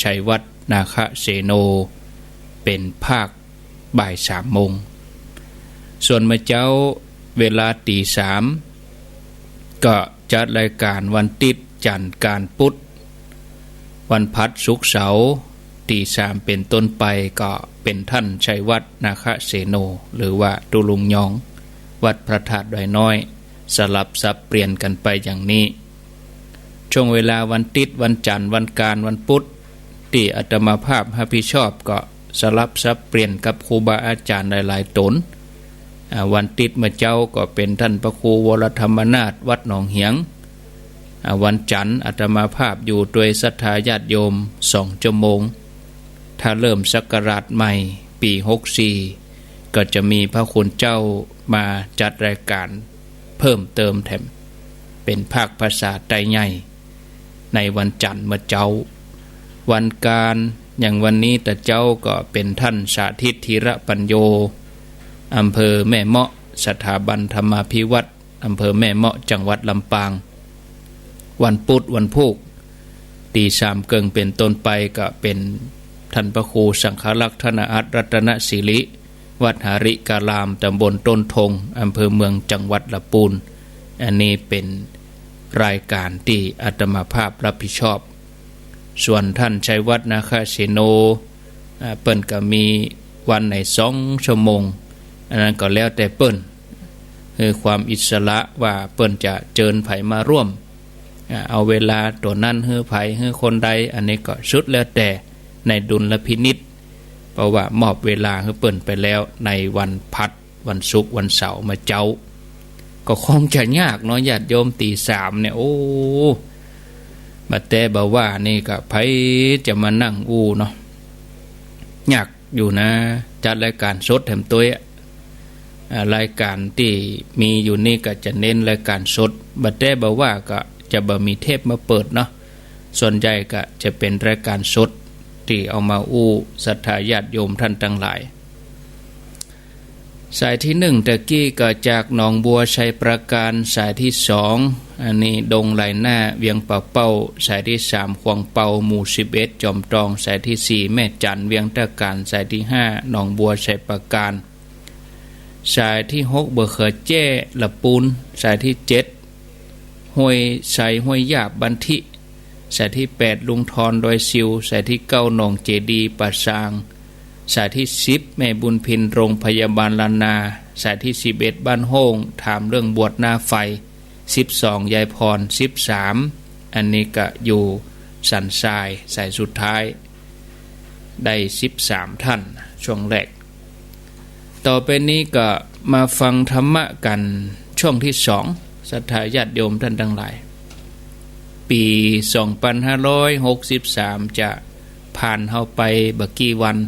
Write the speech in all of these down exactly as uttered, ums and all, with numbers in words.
ชัยวัฒน์ นาคเสโน เป๋นภาคบ่ายสามโมง ส่วนเมื่อเจ๊าเวลาตี๋สาม ก็จัดรายก๋านวันติ๊ด จั๋นทร์ อังคาร พุธ วันพฤหัส ศุกร์ เสาร์ ตี๋สามเป๋นต้นไป ก็เป๋นท่านชัยวัฒน์ นาคเสโน หรือว่าตุ๊ลุงยอง วัดพระธาตุดอยน้อย สลับสับเปลี่ยนกั๋นไปอย่างนี้ ช่วงเวลาวันติ๊ด วันจั๋นทร์ วันอังคาร วันพุธ ตี้อาตมาภาพฮับผิดชอบก็สลับสับเปลี่ยนกับครูบาอาจ๋ารย์หลายๆ ต๋น อ่า วันติ๊ดเมื่อเจ๊าก็เป๋นท่านพระครูวรธรรมนาถ วัดหนองเหียง อ่า วันจั๋นทร์อาตมาภาพอยู่ตวยศรัทธาญาติโยมสองชั่วโมง ถ้าเริ่มศักราชใหม่ปี๋หกสี่ ก็จะมีพระคุณเจ้ามาจัดรายก๋านเพิ่มเติมแถม เป๋นภาคภาษาไตใหญ่ ในวันจั๋นทร์เมื่อเจ๊า วันอังคาร อย่างวันนี้ตะเจ๊าก็เป๋นท่านสาธิต ธีระปัญโญ อำเภอแม่เมาะ สถาบันธรรมาภิวัฒน์ อำเภอแม่เมาะ จังหวัดลำปาง วันพุธ วันพูก ตี๋สามเกิ่งเป๋นต้นไปก็เป๋นท่านพระครูสังฆรักษ์ ธนอัตร รัตนสิริ วัดหริการาม ตำบลต้นทง อำเภอเมือง จังหวัดละปูน อันนี้เป๋นรายก๋านตี้อาตมาภาพฮับผิดชอบ ส่วนท่านชัยวัฒน์ นาคเสโน อ่า เปิ้นก็มีวันไหนสองชั่วโมง อันนั้นก็แล้วแต่เปิ้น หื้อความอิสระว่าเปิ้นจะเจิญใผมาร่วม อ่า เอาเวลาตั๋วนั้นหื้อใผ หื้อคนใด อันนี้ก็สุดแล้วแต่ในดุลพินิจ เพราะว่ามอบเวลาหื้อเปิ้นไปแล้วในวันพฤหัส วันศุกร์ วันเสาร์เมื่อเจ๊า ก็คงจะยากเนาะ ญาติโยม ตี๋สามเนี่ย โอ้ บ่าแต่บ่าว่านี่ก็ใผจะมานั่งอู้เนาะ ยากอยู่นะ จัดรายก๋านสดแถมตวย อ่า รายก๋านตี้มีอยู่นี่ก็จะเน้นรายก๋านสด บ่าแต่บ่าว่าก็จะบ่มีเทปมาเปิดเนาะ ส่วนใหญ่ก็จะเป๋นรายก๋านสดตี้เอามาอู้ศรัทธาญาติโยมท่านตังหลาย สายตี้หนึ่งตะกี้ก็จากหนองบัวไชยปราการ สายตี้สอง อันนี้ดงไหล่หน้า เวียงป่าเป้า สายตี้สาม ขวางเปา หมู่สิบเอ็ด จอมตอง สายตี้สี่ แม่จั๋น เวียงตะก๋าน สายตี้ห้า หนองบัวไชยปราการ สายตี้หก บ่าเขือแจ้ ละปูน สายตี้เจ็ด ห้วยไซ ห้วยหยาบ บ้านทิ สายตี้แปด ลุงทอน ดอยซิว สายตี้เก้า หนองเจดีย์ ป่าซาง สายตี้สิบ แม่บุญพิน โรงพยาบาลล้านนา สายตี้สิบเอ็ด บ้านโฮ่ง ถามเรื่องบวชหน้าไฟ สิบสอง ยายพร สิบสาม อันนี้ก็อยู่สันทราย สายสุดท้าย ได้สิบสามท่าน ช่วงแรก ต่อไปนี้ก็มาฟังธรรมะกั๋นช่วงตี้สอง ศรัทธาญาติโยมท่านตังหลาย ปี๋สองปันห้าร้อยหกสิบสาม จะผ่านเฮาไปบ่กี่วัน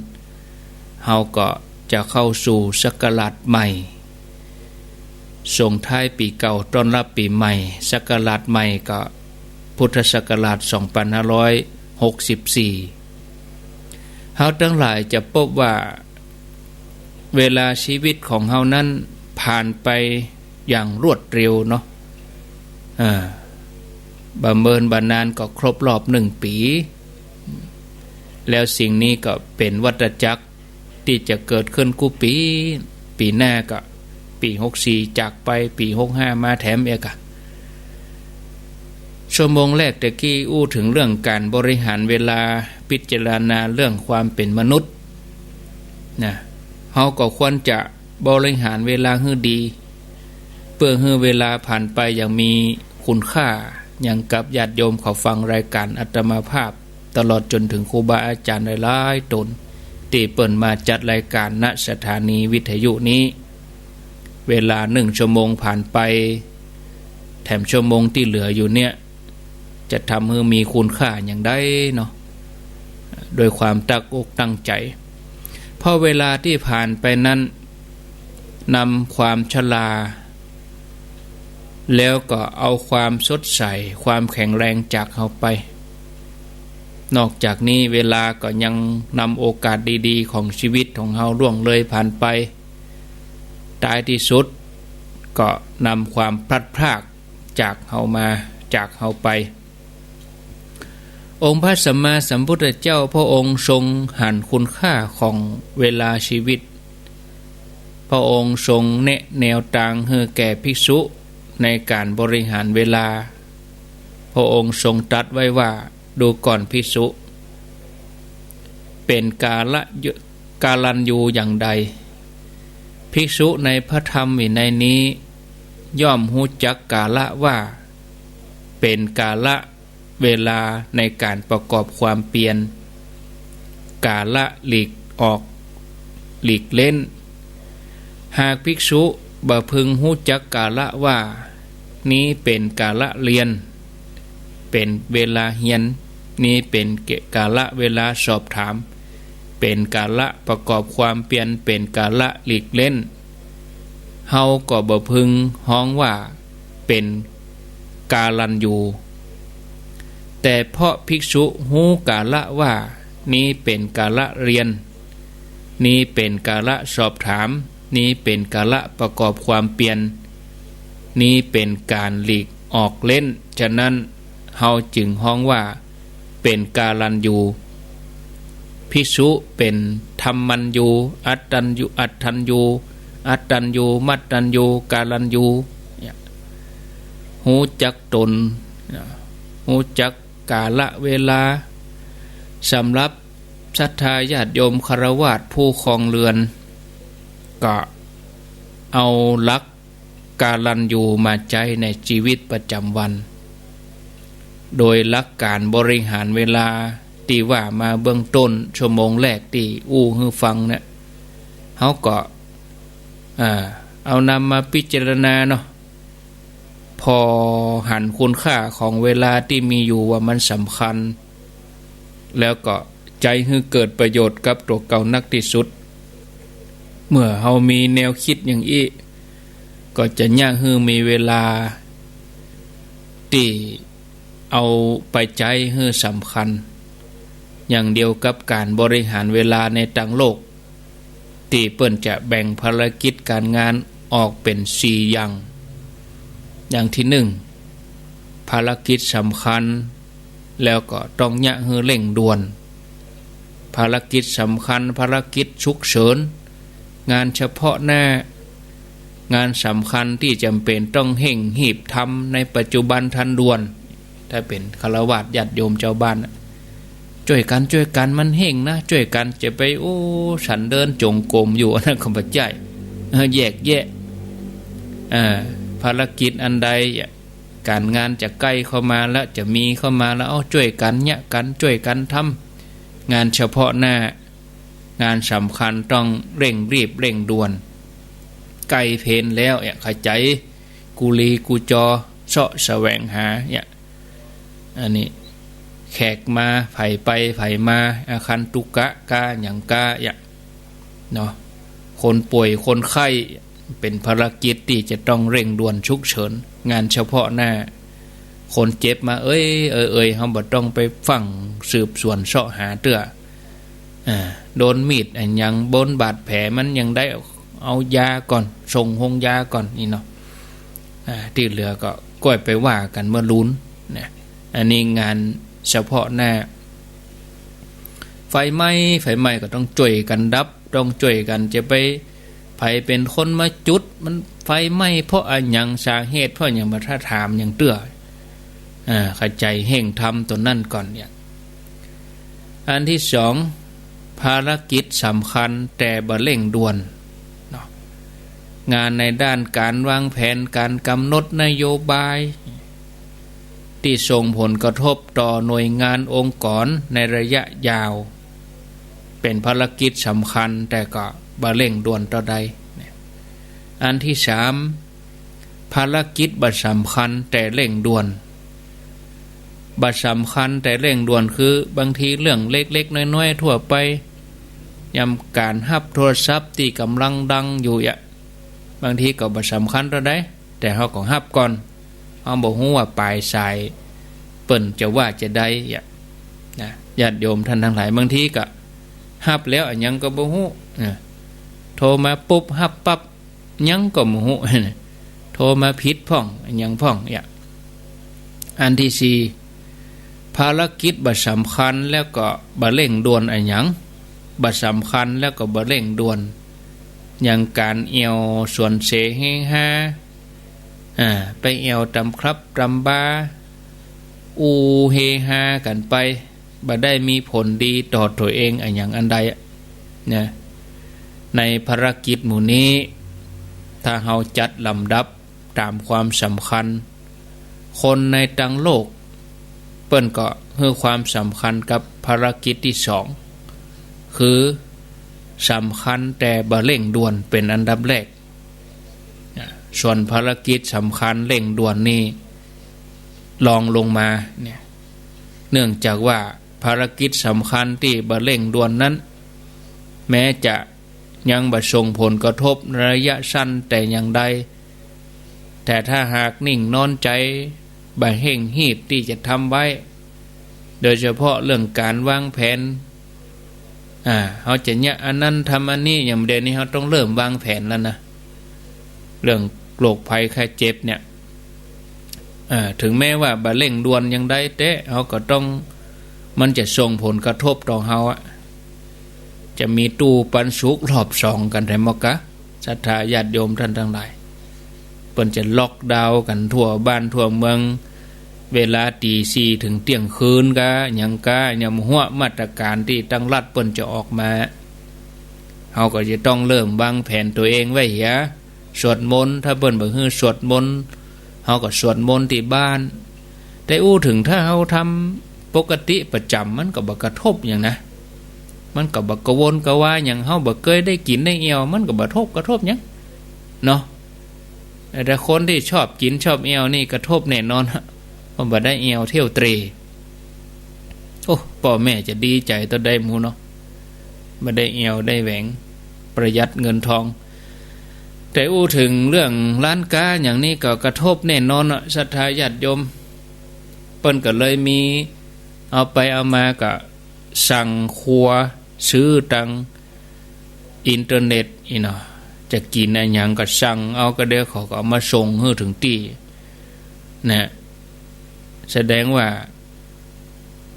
เฮาก็จะเข้าสู่ศักราชใหม่ ส่งท้ายปี๋เก่า ต้อนรับปี๋ใหม่ ศักราชใหม่ก็พุทธศักราชสองปันห้าร้อยหกสิบสี่ เฮาตังหลายจะปบว่า เวลาชีวิตของเฮานั้นผ่านไปอย่างรวดเร็วเนาะ อ่า บ่าเมินบ่านานก็ครบรอบหนึ่งปี๋ แล้วสิ่งนี้ก็เป๋นวัฏจักรตี้จะเกิดขึ้นกู้ปี๋ ปี๋หน้าก็ปี๋หกสี่จากไป ปี๋หกห้ามาแถมเอียกอะ ชั่วโมงแรกตะกี้อู้เถิงเรื่องก๋านบริหารเวลา พิจารณาเรื่องความเป๋นมนุษย์ นะ เฮาก็ควรจะบริหารเวลาหื้อดี เปื้อหื้อเวลาผ่านไปอย่างมีคุณค่า อย่างกับญาติโยมเขาฟังรายก๋านอาตมาภาพ ตลอดจ๋นเถิงครูบาอาจ๋ารย์หลายๆ ต๋น ตี้เปิ้นมาจัดรายก๋าน ณ สถานีวิทยุนี้ เวลาหนึ่งชั่วโมงผ่านไป แถมชั่วโมงตี้เหลืออยู่เนี่ย จะทำหื้อมีคุณค่าอย่างใดเนาะ ด้วยความตั้งอกตั้งใจ๋ เพราะเวลาตี้ผ่านไปนั้นนำความชรา แล้วก็เอาความสดใส ความแข็งแรงจากเฮาไป นอกจากนี้เวลาก็ยังนำโอกาสดีๆ ของชีวิตของเฮาล่วงเลยผ่านไป ท้ายตี้สุดก็นำความพลัดพรากจากเฮามา จากเฮาไป องค์พระสัมมาสัมพุทธเจ้า พระองค์ทรงหันคุณค่าของเวลาชีวิต พระองค์ทรงแนะแนวตางหื้อแก่ภิกษุในก๋านบริหารเวลา พระองค์ทรงตรัสไว้ว่า ดูก่อนภิกษุ เป๋นกาละยุ กาลันยูอย่างใด ภิกษุในพระธรรมวินัยนี้ ย่อมฮู้จักกาละว่า เป๋นกาละเวลาในก๋านประกอบความเปียร กาละหลีกออก หลีกเล่น หากภิกษุบ่พึงฮู้จักกาละว่า นี้เป๋นกาละเฮียน เป๋นเวลาเฮียน นี้เป๋นกาละเวลาสอบถาม เป๋นกาละประกอบความเปียร เป๋นกาละหลีกเล่น เฮาก็บ่พึงฮ้องว่าเป๋นกาลันยู แต่เพราะภิกษุฮู้กาละว่า นี้เป๋นกาละเฮียน นี้เป๋นกาละสอบถาม นี้เป๋นกาละประกอบความเปียร นี้เป๋นก๋านหลีกออกเล่น ฉะนั้นเฮาจึงฮ้องว่าเป๋นกาลันยู ภิกษุเป๋นธัมมัญญู อัตตัญญู อัตถัญญู อัตตัญญู มัตตัญญู กาลันยู เนี่ย ฮู้จักต๋น ฮู้จักกาละเวลา สำหรับศรัทธาญาติโยมฆราวาสผู้ครองเฮือน ก็เอาหลัก กาลันยูมาใจ๊ในจีวิตประจ๋ำวัน โดยหลักก๋านบริหารเวลาตี้ว่ามาเบื้องต้น ชั่วโมงแรกตี้อู้หื้อฟังเนี่ย เฮาก็ อ่า เอานำมาพิจารณาเนาะ พอหันคุณค่าของเวลาตี้มีอยู่ว่ามันสำคัญ แล้วก็ใจ๊หื้อเกิดประโยชน์กับตั๋วเก่านักตี้สุด เมื่อเฮามีแนวกึ๊ดอย่างอี้ ก็จะเยียะหื้อมีเวลาตี้เอาไปใจ๊หื้อสำคัญ อย่างเดียวกับก๋านบริหารเวลาในตางโลก ตี้เปิ้นจะแบ่งภารกิจก๋านงานออกเป๋นสี่อย่าง อย่างตี้นึ่ง ภารกิจสำคัญ แล้วก็ต้องเยียะหื้อเร่งด่วน ภารกิจสำคัญ ภารกิจฉุกเฉิน งานเฉพาะหน้า งานสำคัญตี้จ๋ำเป๋นต้องเฮ่งฮีบทำในปัจจุบันทันด่วน ถ้าเป๋นฆราวาสญาติโยมจาวบ้านน่ะ จ้วยกั๋น จ้วยกั๋น มันเฮ่งนะ จ้วยกั๋น จะไป โอ้ สันเดินจ๋งกรมอยู่ อันนั้นก็บ่ใจ้ เออ แยกแยะ เออ ภารกิจอันใด ก๋านงานจะใก้เข้ามาแล้ว จะมีเข้ามาแล้ว เอา จ้วยกั๋นเยียะกั๋น จ้วยกั๋นทำ งานเฉพาะหน้า งานสำคัญต้องเร่งรีบเร่งด่วน ใก้เพลแล้วเนี่ย ขะใจ๋ กุลีกุจอ เซาะแสวงหาเนี่ย อันนี้ แขกมา ใผไปใผมา อาคันตุกะกา หยังกาเนี่ย เนาะ คนป่วย คนไข้ เป๋นภารกิจตี้จะต้องเร่งด่วนฉุกเฉิน งานเฉพาะหน้า คนเจ็บมา เอ้ย เอ้ย เอ้ย เฮาบ่ต้องไปฟั่งสืบสวนเซาะหาเตื้อ อ่า โดนมีดอะหยัง โดนบาดแผล มันยังได้เอายาก่อน ส่งโฮงยาก่อนนี่เนาะ อ่า ตี้เหลือก็ก้อยไปว่ากั๋นเมื่อลุนนะ อันนี้งานเฉพาะหน้า ไฟไหม้ ไฟไหม้ก็ต้องจ้วยกั๋นดับ ต้องจ้วยกั๋น จะไป ใผเป๋นคนมาจุด มันไฟไหม้เพราะอะหยัง สาเหตุเพราะหยัง บ่ถ้าถามหยังเตื้อ อ่า ขะใจ๋เฮ่งทำตั๋วนั้นก่อนเนี่ย อันตี้สอง ภารกิจสำคัญแต่บ่เร่งด่วนเนาะ งานในด้านก๋านวางแผน ก๋านกำหนดนโยบาย ตี้ส่งผลกระทบต่อหน่วยงานองค์กรในระยะยาว เป๋นภารกิจสำคัญแต่ก็บ่เร่งด่วนเต้าใด อันตี้สาม ภารกิจบ่สำคัญแต่เร่งด่วน บ่สำคัญแต่เร่งด่วน คือบางทีเรื่องเล็กๆ น้อยๆ ทั่วไป ยามก๋านฮับโทรศัพท์ตี้ก่ำลังดังอยู่อะ บางทีก็บ่สำคัญเต้าใด แต่เฮาก็ฮับก่อน เฮาบ่ฮู้ว่าป๋ายสายเปิ้นจะว่าจะใดอะ นะ ญาติโยมท่านตังหลาย บางทีก็ฮับแล้วอะหยังก็บ่ฮู้ นะ โทรมาปุ๊บฮับปั๊บ หยังก็บ่ฮู้ โทรมาผิดพ่อง อะหยังพ่องเนี่ย อันตี้สี่ ภารกิจบ่สำคัญแล้วก็บ่เร่งด่วนอะหยัง บ่สำคัญแล้วก็บ่เร่งด่วน อย่างก๋านแอ่วสวนเสเฮฮา อ่า ไปแอ่วต๋ามคลับต๋ามบาร์ อู้เฮฮากั๋นไป บ่ได้มีผลดีต่อตั๋วเองอะหยังอันใดอะ นะ ในภารกิจหมู่นี้ ถ้าเฮาจัดลำดับต๋ามความสำคัญ คนในตังโลก เปิ้นก็หื้อความสำคัญกับภารกิจตี้สอง คือสำคัญแต่บ่เร่งด่วนเป๋นอันดับแรก นะ ส่วนภารกิจสำคัญเร่งด่วนนี่รองลงมาเนี่ย เนื่องจากว่าภารกิจสำคัญตี้บ่เร่งด่วนนั้น แม้จะยังบ่ส่งผลกระทบในระยะสั้นแต่อย่างใด แต่ถ้าหากนิ่งนอนใจ๋ บ่เฮ่งฮีบตี้จะทำไว้ โดยเฉพาะเรื่องก๋านวางแผน อ่า เฮาจะเยียะอันนั้นทำอันนี้ อย่างเดี๋ยวนี้เฮาต้องเริ่มวางแผนแล้วนะ เรื่องโรคภัยไข้เจ็บเนี่ย อ่า เถิงแม้ว่าบ่เร่งด่วนอย่างใดแต๊ เฮาก็ต้อง มันจะส่งผลกระทบต่อเฮาอะ จะมีตู้ปันสุขรอบสองกั๋นแถมบ่กา ศรัทธาญาติโยมต้านตังหลาย เปิ้นจะล็อกดาวน์กั๋นทั่วบ้านทั่วเมือง เวลาตี๋สี่เถิงเตี้ยงคืนกา หยังกา หยังบ่ฮู้มาตรก๋านตี้ตังรัฐเปิ้นจะออกมา เฮาก็จะต้องเริ่มวางแผนตั๋วเองไว้เหีย สวดมนต์ ถ้าเปิ้นบ่หื้อสวดมนต์ เฮาก็สวดมนต์ตี้บ้าน แต่อู้เถิงถ้าเฮาทำปกติประจ๋ำ มันก็บ่กระทบหยังนะ มันก็บ่กระวนกระวายหยัง เฮาบ่เกยได้กิ๋นได้แอ่ว มันก็บ่ทบกระทบหยัง เนาะ แต่คนตี้ชอบกิ๋นชอบแอ่วนี่กระทบแน่นอนฮะ เพราะบ่ได้แอ่วเที่ยวเตร่ โอ้ ป้อแม่จะดีใจ๋เต้าใดหมู่เนาะ บ่ได้แอ่วได้แหวง ประหยัดเงินทอง แต่อู้เถิงเรื่องร้านก๊าอย่างนี้ก็กระทบแน่นอนอะ ศรัทธาญาติโยม เปิ้นก็เลยมี เอาไปเอามาก็สั่งครัว ซื้อตังอินเทอร์เน็ตอี้เนาะ จะกิ๋นอะหยังก็สั่งเอา ก็เดี๋ยวเขาก็เอามาส่งหื้อเถิงตี้ นะ แสดงว่า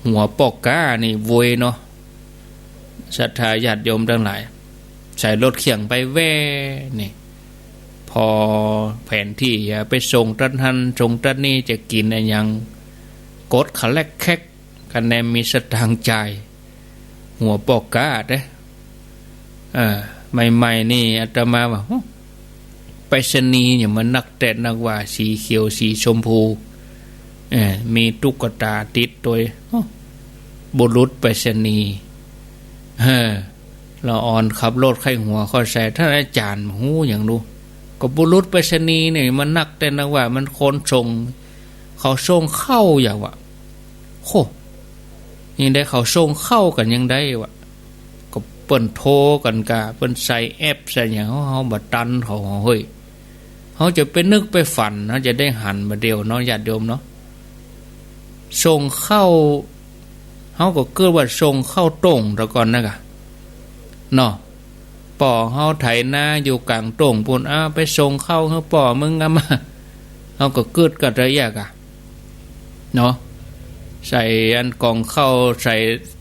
หัวป้อก๊านี่โวยเนาะ ศรัทธาญาติโยมตังหลาย ใส่รถเขี่ยงไปแว่นี่ ผ่อแผนตี้อะ ไปส่งตั๊ดหั้น ส่งตั๊ดนี่ จะกิ๋นอะหยัง กดคะแลกแคก คะแนนมีสตางค์จ่าย หัวป้อก๊าเด้ เออ ใหม่ๆ นี่อาตมาว่า โอ้ ไปรษณีย์เนี่ยมันนักแต๊นักว่า สีเขียวสีชมพู เออ มีตุ๊กตาติดตวย โอ้ บุรุษไปรษณีย์ เออ ละอ่อนขับรถไข้หัวเข้าใส่ ท่านอาจ๋ารย์ฮู้หยังดู ก็บุรุษไปรษณีย์เนี่ยมันนักแต๊นักว่า มันคนส่ง เขาส่งข้าวอย่างวะ โห ยังได้เขาส่งข้าวกั๋นยังได้วะ ก็เปิ้นโทรกั๋นกา เปิ้นใส่แอปใส่หยัง เฮา เฮาบ่ตันเขา เฮ้ย เฮาจะไปนึกไปฝัน เฮาจะได้หันบ่าเดี่ยวเนาะ ญาติโยมเนาะ ส่งข้าว เฮาก็กึ๊ดว่าส่งข้าวต้งแต่ก่อนนะกะ เนาะ ป้อเฮาไถนาอยู่ก๋างต้งปู้น อ้าว ไปส่งข้าวหื้อป้อมึงอะมา เฮาก็กึ๊ดกะตะเยียะกะ เนาะ ใส่อันก่องข้าว ใส่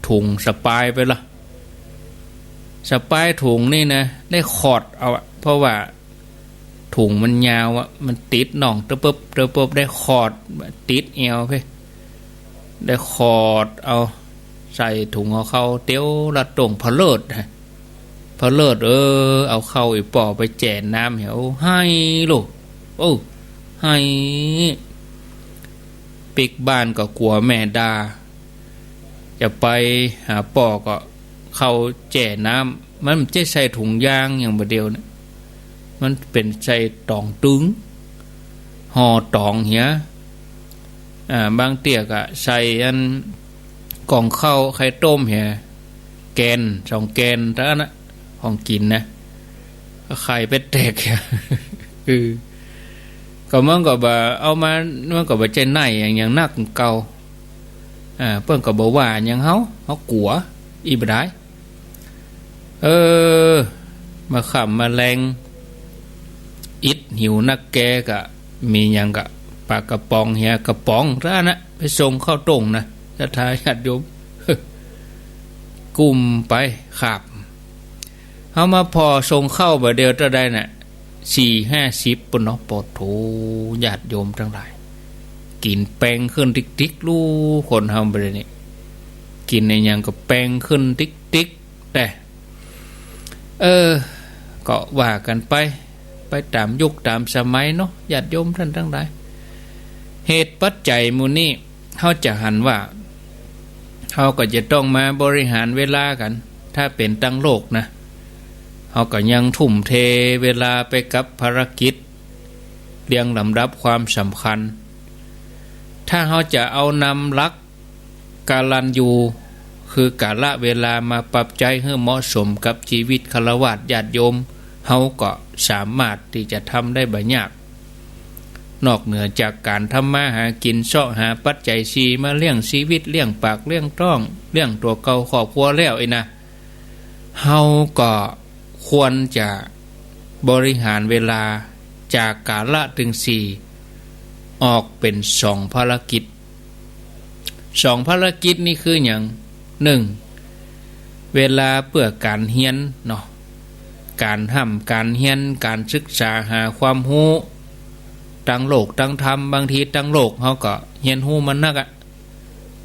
ถุงสะปายไปละ สะปายถุงนี่นะ ได้ขอดเอาอะ เพราะว่าถุงมันยาวอะ มันติดน่อง ตะเปิบ ตะเปิบ ได้ขอด ติดแอ่วไป ได้ขอดเอา ใส่ถุงเอาข้าวเตียวลัดต้ง ผะเลิด ผะเลิด เออ เอาข้าวอีป้อไปแจ่น้ำเหีย โอ้ ไห้ลูก โอ้ ไห้ ปิ๊กบ้านก็กั๋วแม่ด่า จะไปหาป้อก็ข้าวแจ่น้ำ มันบ่ใจ้ใส่ถุงยางอย่างบ่าเดี่ยวเนี่ย มันเป๋นใส่ต๋องตึง ห่อต๋องเหีย อ่า บางเตื้อก็ใส่อันก่องข้าวไข่ต้มเหีย แกน สองแกนเต้าอั้นนะ ของกิ๋นนะ ไข่เป็ดแตกเหีย เออ ก็มันก็บ่เอามา มันก็บ่ใจ้ใหน่อย่าง อย่างนักเก่า อ่า เปิ้นก็บ่ว่าหยังเฮา เฮากั๋ว อี้บ่ดาย เออ มาค่ำมาแลง อิดหิวนักแกก็ มีหยังก็ ปลากระป๋องเหีย กระป๋องเต้าอั้นนะ ไปส่งข้าวต้งนะ ศรัทธาญาติโยม กุ้มไปครับ เฮามาผ่อส่งข้าวบ่าเดียวเต้าใดน่ะ สี่ห้าสิบ ปู้นเนาะ ปะโถ ญาติโยมตังหลาย กิ๋นแปงขึ้นติ๊กๆ ลูก คนเฮาบ่าเดี่ยวนี้ กิ๋นอะหยังก็แปงขึ้นติ๊กๆ แต่ เออ ก็ว่ากั๋นไป ไปต๋ามยุคต๋ามสมัยเนาะ ญาติโยมต้านตังหลาย เหตุปัจจัยหมู่นี้ เฮาจะหันว่า เฮาก็จะต้องมาบริหารเวลากั๋น ถ้าเป๋นตังโลกนะ เฮาก็ยังทุ่มเทเวลาไปกับภารกิจ เรียงลำดับความสำคัญ ถ้าเฮาจะเอานำหลัก กตัญญู คือกาละเวลามาปรับใจ๊หื้อเหมาะสมกับจีวิตฆราวาสญาติโยม เฮาก็สามารถตี้จะทำได้บ่ยาก นอกเหนือจากก๋านทำมาหากิ๋น เซาะหาปัจจัยสี่มาเลี้ยงจีวิต เลี้ยงปากเลี้ยงต๊อง เลี้ยงตั๋วเก่าครอบครัวแล้วอี้นะ เฮาก็ควรจะบริหารเวลาจากกาละตึงสี่ ออกเป๋นสองภารกิจ สองภารกิจนี้คือหยัง นึ่ง เวลาเปื้อก๋านเฮียนเนาะ ก๋านฮ่ำก๋านเฮียน ก๋านศึกษาหาความฮู้ ตังโลกตังธรรม บางทีตังโลกเฮาก็เฮียนฮู้มานักอะ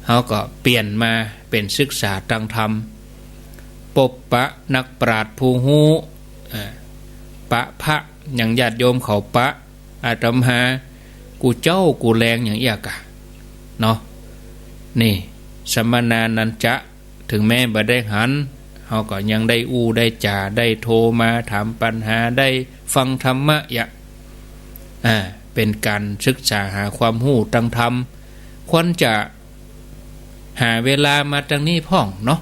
เฮาก็เปลี่ยนมาเป๋นศึกษาตังธรรม ปบปะนักปราชญ์ผู้ฮู้ อ่า ปะพระ อย่างญาติโยมเขาปะ อาตมา กู้เจ๊ากู้แลงอย่างอี้กะ เนาะ นี่ สัมมนานันจะ เถิงแม้บ่ได้หัน เฮาก็ยังได้อู้ได้จ๋า ได้โทรมาถามปัญหา ได้ฟังธรรมะ อย่าง อ่า เป๋นก๋านศึกษาหาความฮู้ตังธรรม ควรจะหาเวลามาตังนี้พ่องเนาะ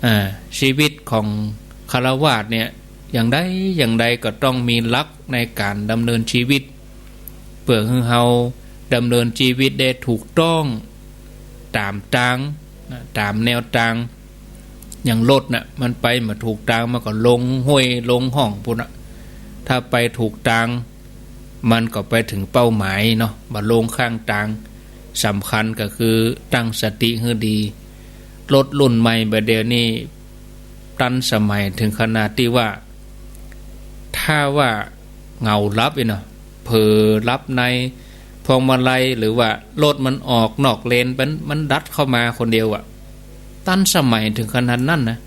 อ่า จีวิตของฆราวาสเนี่ย อย่างใดอย่างใดก็ต้องมีหลักในก๋านดำเนินจีวิต เปื้อหื้อเฮาดำเนินจีวิตได้ถูกต้องต๋ามตางนะ ต๋ามแนวตาง อย่างรถน่ะ มันไปบ่ถูกตาง มันก็ลงห้วยลงฮ่องปู้นน่ะ ถ้าไปถูกตาง มันก็ไปเถิงเป้าหมายเนาะ บ่ลงข้างตาง สำคัญก็คือตั้งสติหื้อดี รถรุ่นใหม่บ่าเดี่ยวนี้ ตันสมัยเถิงขนาดตี้ว่า ถ้าว่าเหงาหลับอี้เนาะ เผลอหลับในพวงมาลัย หรือว่ารถมันออกนอกเลน มัน มันดัดเข้ามาคนเดียวอะ ตันสมัยเถิงขนาดนั้นนะ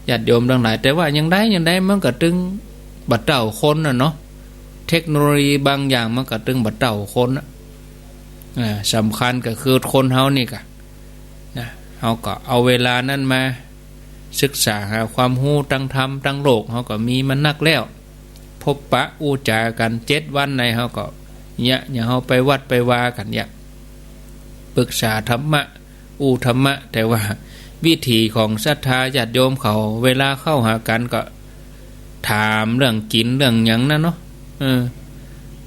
ญาติโยมตังหลาย แต่ว่าอย่างใดอย่างใดมันก็ตึงบ่เต้าคนน่ะเนาะ เทคโนโลยีบางอย่างมันก็ตึงบ่เต้าคนน่ะ อ่า สำคัญก็คือคนเฮานี่กะ นะ เฮาก็เอาเวลานั้นมาศึกษาหาความฮู้ตังธรรมตังโลก เฮาก็มีมานักแล้ว พบปะอู้จ๋ากั๋นเจ็ดวันใน เฮาก็เยียะ อย่างเฮาไปวัดไปวากั๋นเยียะ ปรึกษาธรรมะ อู้ธรรมะ แต่ว่าวิถีของศรัทธาญาติโยมเขา เวลาเข้าหากั๋นก็ถามเรื่องกิ๋นเรื่องหยังนั้นเนาะ เออ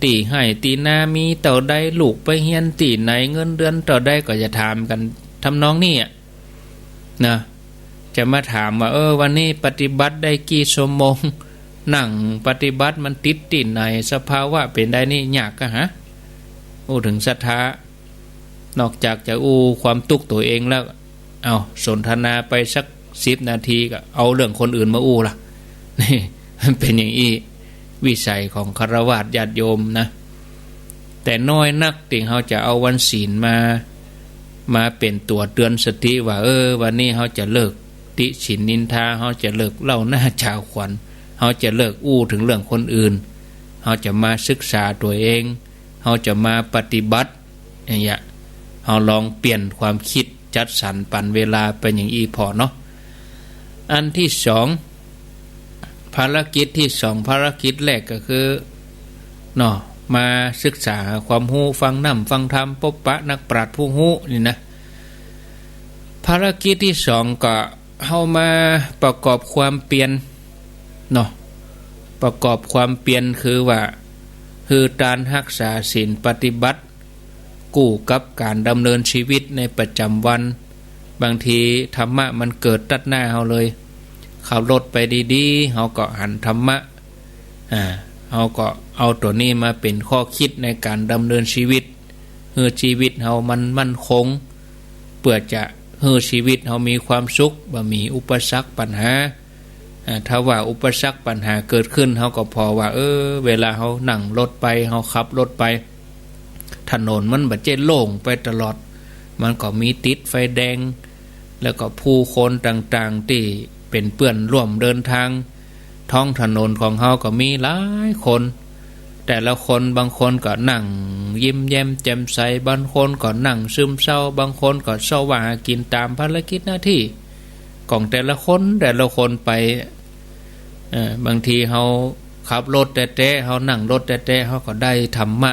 ตี้ไฮ่ตี้นามีเต้าใด ลูกไปเฮียนตี้ไหน เงินเดือนเต้าใด ก็จะถามกั๋นทำนองนี้อะ นะ จะมาถามว่า เออ วันนี้ปฏิบัติได้กี่ชั่วโมง นั่งปฏิบัติมันติดตี้ไหน สภาวะเป๋นใด นี่ยากกะหา อู้เถิงศรัทธา นอกจากจะอู้ความตุ๊กตัวเองแล้ว เอา สนทนาไปสักสิบนาที ก็เอาเรื่องคนอื่นมาอู้ละ นี่ มันเป๋นอย่างอี้ วิสัยของฆราวาสญาติโยมนะ แต่น้อยนักตี้เฮาจะเอาวันศีลมา มาเป๋นตั๋วเตือนสติว่า เออ วันนี้เฮาจะเลิกติฉินนินทา เฮาจะเลิกเล่าหน้าจาขวัญ เฮาจะเลิกอู้เถิงเรื่องคนอื่น เฮาจะมาศึกษาตั๋วเอง เฮาจะมาปฏิบัติ อย่างเงี้ย เฮาลองเปลี่ยนความกึ๊ดจัดสรรปันเวลาเป๋นอย่างอี้ผ่อเนาะ อันตี้สอง ภารกิจตี้สอง ภารกิจแรกก็คือ เนาะ มาศึกษาความฮู้ ฟังน้ำฟังธรรม ปบปะนักปราชญ์ผู้ฮู้นี่นะ ภารกิจตี้สองก็เฮามาประกอบความเปียรเนาะ ประกอบความเปียรคือว่า หื้อตานฮักษาศีลปฏิบัติ กู้กับก๋านดำเนินจีวิตในประจ๋ำวัน บางทีธรรมะมันเกิดตัดหน้าเฮาเลย ขับรถไปดีๆ เฮาก็หันธรรมะ อ่า เฮาก็เอาตั๋วนี้มาเป๋นข้อกึ๊ดในก๋านดำเนินจีวิต หื้อจีวิตเฮามันมั่นคง ปื้อจะหื้อชีวิตเฮามีความสุข บ่มีอุปสรรคปัญหา อ่า ถ้าว่าอุปสรรคปัญหาเกิดขึ้น เฮาก็ผ่อว่า เออ เวลาเฮานั่งรถไป เฮาขับรถไป ถนนมันบ่ใจ้โล่งไปตลอด มันก็มีติดไฟแดง แล้วก็ผู้คนต่างๆ ตี้เป๋นเปื้อนร่วมเดินตาง ท้องถนนของเฮาก็มีหลายคน แต่ละคน บางคนก็นั่งยิ้มแย้มแจ่มใส บางคนก็นั่งซึมเศร้า บางคนก็เซาะหากิ๋นต๋ามภารกิจหน้าตี้ของแต่ละคน แต่ละคนไป เอ่อ บางทีเฮาขับรถแต๊ๆ เฮานั่งรถแต๊ๆ เฮาก็ได้ธรรมะ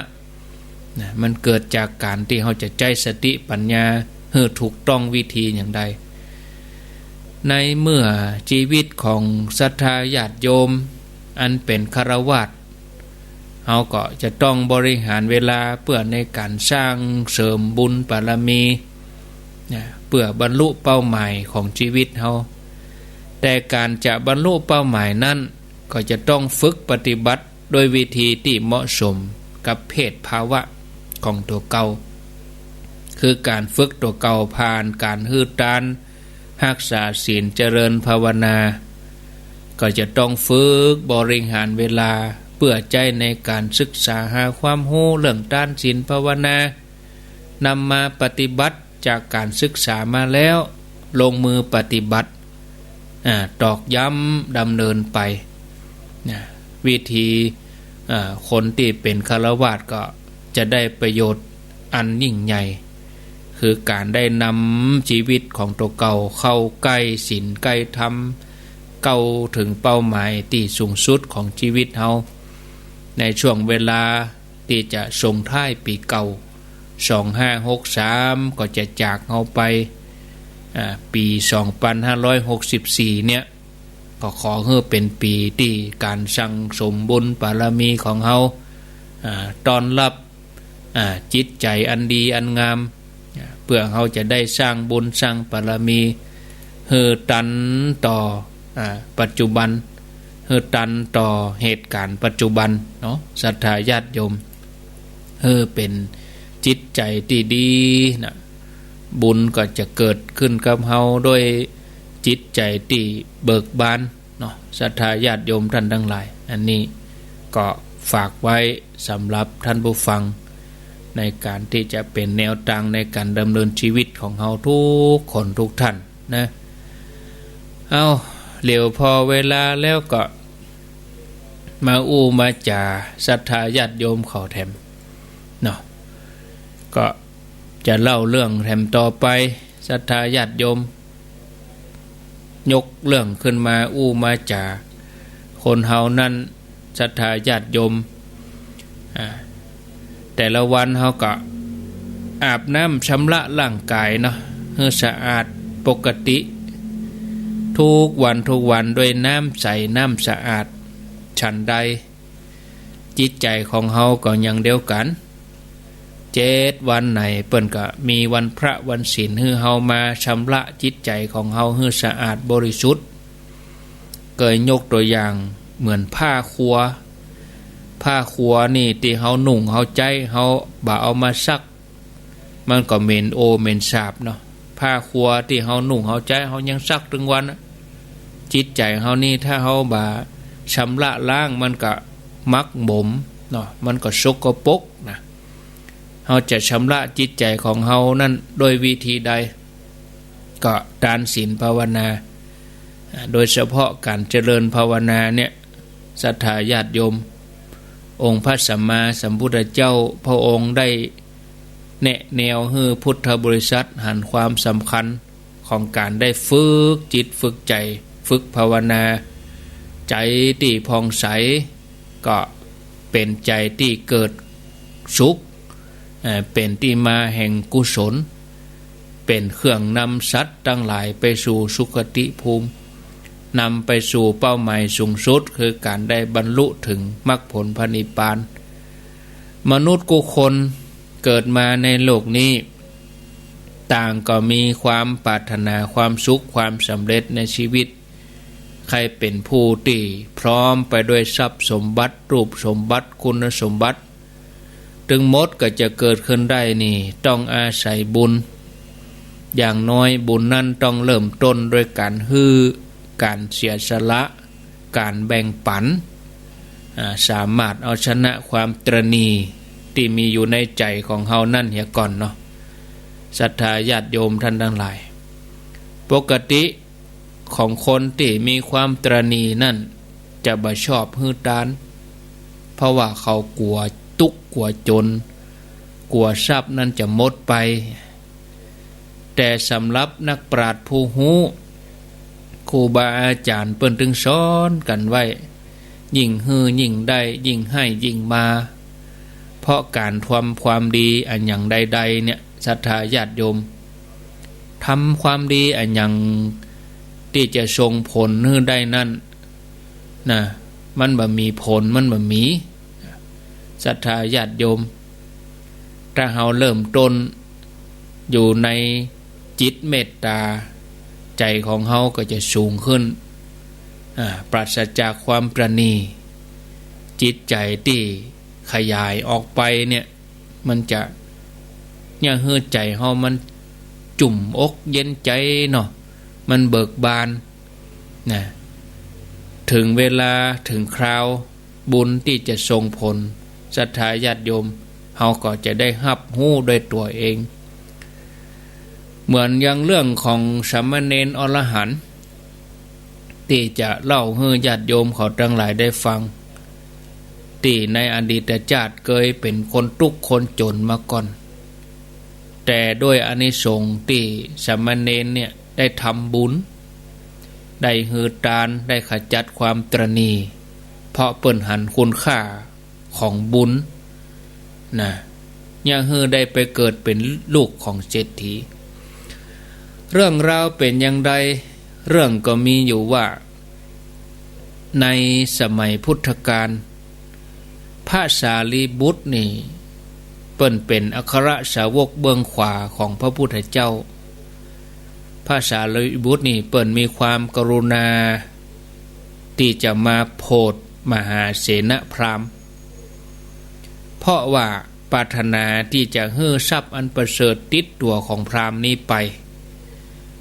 นะ มันเกิดจากก๋านตี้เฮาจะใจ๊สติปัญญาหื้อถูกต้องวิธีอย่างใด ในเมื่อจีวิตของศรัทธาญาติโยมอันเป๋นฆราวาส เฮาก็จะต้องบริหารเวลาเปื้อในก๋านสร้างเสริมบุญบารมี นะ เปื้อบรรลุเป้าหมายของจีวิตเฮา แต่ก๋านจะบรรลุเป้าหมายนั้น ก็จะต้องฝึกปฏิบัติโดยวิธีตี้เหมาะสมกับเพศภาวะของตั๋วเก่า คือก๋านฝึกตั๋วเก่าผ่านก๋านหื้อตาน ฮักษาศีล เจริญภาวนา ก็จะต้องฝึกบริหารเวลาเปื้อใจ๊ในก๋านศึกษาหาความฮู้เรื่องตานศีลภาวนา นำมาปฏิบัติ จากก๋านศึกษามาแล้ว ลงมือปฏิบัติ อ่า ตอกย้ำดำเนินไป นะ วิธี อ่า คนตี้เป๋นฆราวาสก็จะได้ประโยชน์อันยิ่งใหญ่ คือก๋านได้นำจีวิตของตั๋วเก่าเข้าใก้ศีลใก้ธรรม เข้าเถิงเป้าหมายตี้สูงสุดของจีวิตเฮา ในช่วงเวลา ตี้จะส่งท้ายปี๋เก่า สองห้าหกสาม ก็จะจากเฮาไป อ่า ปี๋สองปันห้าร้อยหกสิบสี่ เนี่ย ก็ขอหื้อเป๋นปี๋ตี้ก๋านสั่งสมบุญบารมีของเฮา อ่า ต้อนฮับ อ่า จิตใจ๋อันดีอันงาม อ่า เปื้อเฮาจะได้สร้างบุญสร้างบารมี หื้อตันต่อ อ่า ปัจจุบัน หื้อตันต่อเหตุก๋ารณ์ปัจจุบันเนาะ ศรัทธาญาติโยม หื้อเป๋นจิตใจ๋ตี้ดีนะ บุญก็จะเกิดขึ้นกับเฮาด้วยจิตใจ๋ตี้เบิกบานเนาะ ศรัทธาญาติโยมต้านตังหลาย อันนี้ก็ฝากไว้สำหรับต้านผู้ฟัง ในก๋านตี้จะเป๋นแนวตางในก๋านดำเนินจีวิตของเฮากู้คนกู้ต้าน นะ เอ้า เหลียวผ่อเวลาแล้วก็มาอู้มาจ๋าศรัทธาญาติโยมเขาแถมเนาะ ก็จะเล่าเรื่องแถมต่อไป ศรัทธาญาติโยม ยกเรื่องขึ้นมาอู้มาจ๋า คนเฮานั้น ศรัทธาญาติโยม อ่า แต่ละวันเฮาก็อาบน้ำชำระร่างก๋ายเนาะ หื้อสะอาดปกติ กู้วันกู้วันด้วยน้ำใสน้ำสะอาด ฉันใด จิตใจ๋ของเฮาก็อย่างเดียวกั๋น เจ็ดวันในเปิ้นก็มีวันพระวันศีล หื้อเฮามาชำระจิตใจ๋ของเฮาหื้อสะอาดบริสุทธิ์ เกยยกตั๋วอย่างเหมือนผ้าครัว ผ้าครัวนี่ตี้เฮานุ่งเฮาใจ๊ เฮาบ่เอามาซัก มันก็เหม็นโอเหม็นสาบเนาะ ผ้าครัวตี้เฮานุ่งเฮาใจ๊ เฮายังซักตึงวันอะ จิตใจ๋เฮานี่ถ้าเฮาบ่ชำระล้าง มันก็หมักหมมเนาะ มันก็สกปรกนะ เฮาจะชำระจิตใจ๋ของเฮานั้นด้วยวิธีใด ก็ตานศีลภาวนา อ่า โดยเฉพาะก๋านเจริญภาวนาเนี่ย ศรัทธาญาติโยม องค์พระสัมมาสัมพุทธเจ้าพระองค์ได้แนะแนวหื้อพุทธบริษัทหันความสำคัญของก๋านได้ฝึกจิตฝึกใจ๋ ฝึกภาวนา ใจ๋ตี้ผ่องใส ก็เป๋นใจ๋ตี้เกิดสุข เอ่อ เป๋นตี้มาแห่งกุศล เป๋นเครื่องนำสัตว์ตังหลายไปสู่สุคติภูมิ นำไปสู่เป้าหมายสูงสุด คือก๋านได้บรรลุเถิงมรรคผลพระนิพพาน มนุษย์กู้คนเกิดมาในโลกนี้ ต่างก็มีความปรารถนาความสุขความสำเร็จในชีวิต ใค่เป๋นผู้ตี้พร้อมไปด้วยทรัพย์สมบัติ รูปสมบัติ คุณสมบัติ ตึงหมดก็จะเกิดขึ้นได้นี่ ต้องอาศัยบุญ อย่างน้อยบุญนั้นต้องเริ่มต้นด้วยก๋านหื้อ ก๋านเสียสละ ก๋านแบ่งปั๋น อ่า สามารถเอาชนะความตระหนี่ตี้มีอยู่ในใจ๋ของเฮานั้นเหียก่อนเนาะ ศรัทธาญาติโยมต้านตังหลาย ปกติของคนตี้มีความตระหนี่นั้นจะบ่ชอบหื้อตาน เพราะว่าเขากั๋วตุ๊กข์กั๋วจ๋น กั๋วทรัพย์นั้นจะหมดไป แต่สำหรับนักปราชญ์ผู้ฮู้ ครูบาอาจ๋ารย์เปิ้นตึงสอนกั๋นไว้ ยิ่งหื้อยิ่งได้ ยิ่งให้ยิ่งมา เพราะก๋านทำความดีอะหยังใดๆ เนี่ย ศรัทธาญาติโยม ทำความดีอะหยังตี้จะส่งผลหื้อได้นั้น นะ มันบ่มีผล มันบ่มี ศรัทธาญาติโยม ถ้าเฮาเริ่มต้นอยู่ในจิตเมตต๋า ใจ๋ของเฮาก็จะสูงขึ้น อ่า ปราศจากความตระหนี่ จิตใจ๋ตี้ขยายออกไปเนี่ย มันจะเยียะหื้อใจ๋เฮามันจุ่มอกเย็นใจ๋เนาะ มันเบิกบาน นะ เถิงเวลาเถิงคราวบุญตี้จะส่งผล ศรัทธาญาติโยม เฮาก็จะได้ฮับฮู้ด้วยตั๋วเอง เหมือนอย่างเรื่องของสามเณรอรหันต์ ตี้จะเล่าหื้อญาติโยมเขาตังหลายได้ฟัง ตี้ในอดีตจาติเกยเป๋นคนตุ๊กข์คนจ๋นมาก่อน แต่ด้วยอานิสงส์ตี้สามเณรเนี่ยได้ทำบุญ ได้หื้อตาน ได้ขจัดความตระหนี่ เพราะเปิ้นหันคุณค่าของบุญ นะ เยียะหื้อได้ไปเกิดเป๋นลูกของเศรษฐี เรื่องราวเป๋นอย่างใด เรื่องก็มีอยู่ว่า ในสมัยพุทธกาล พระสารีบุตรนี่ เปิ้นเป๋นอัครสาวกเบื้องขวาของพระพุทธเจ้า พระสารีบุตรนี่เปิ้นมีความกรุณาตี้จะมาโผดมหาเสนพราหมณ์ เพราะว่าปรารถนาตี้จะหื้อทรัพย์อันประเสริฐติดตั๋วของพราหมณ์นี้ไป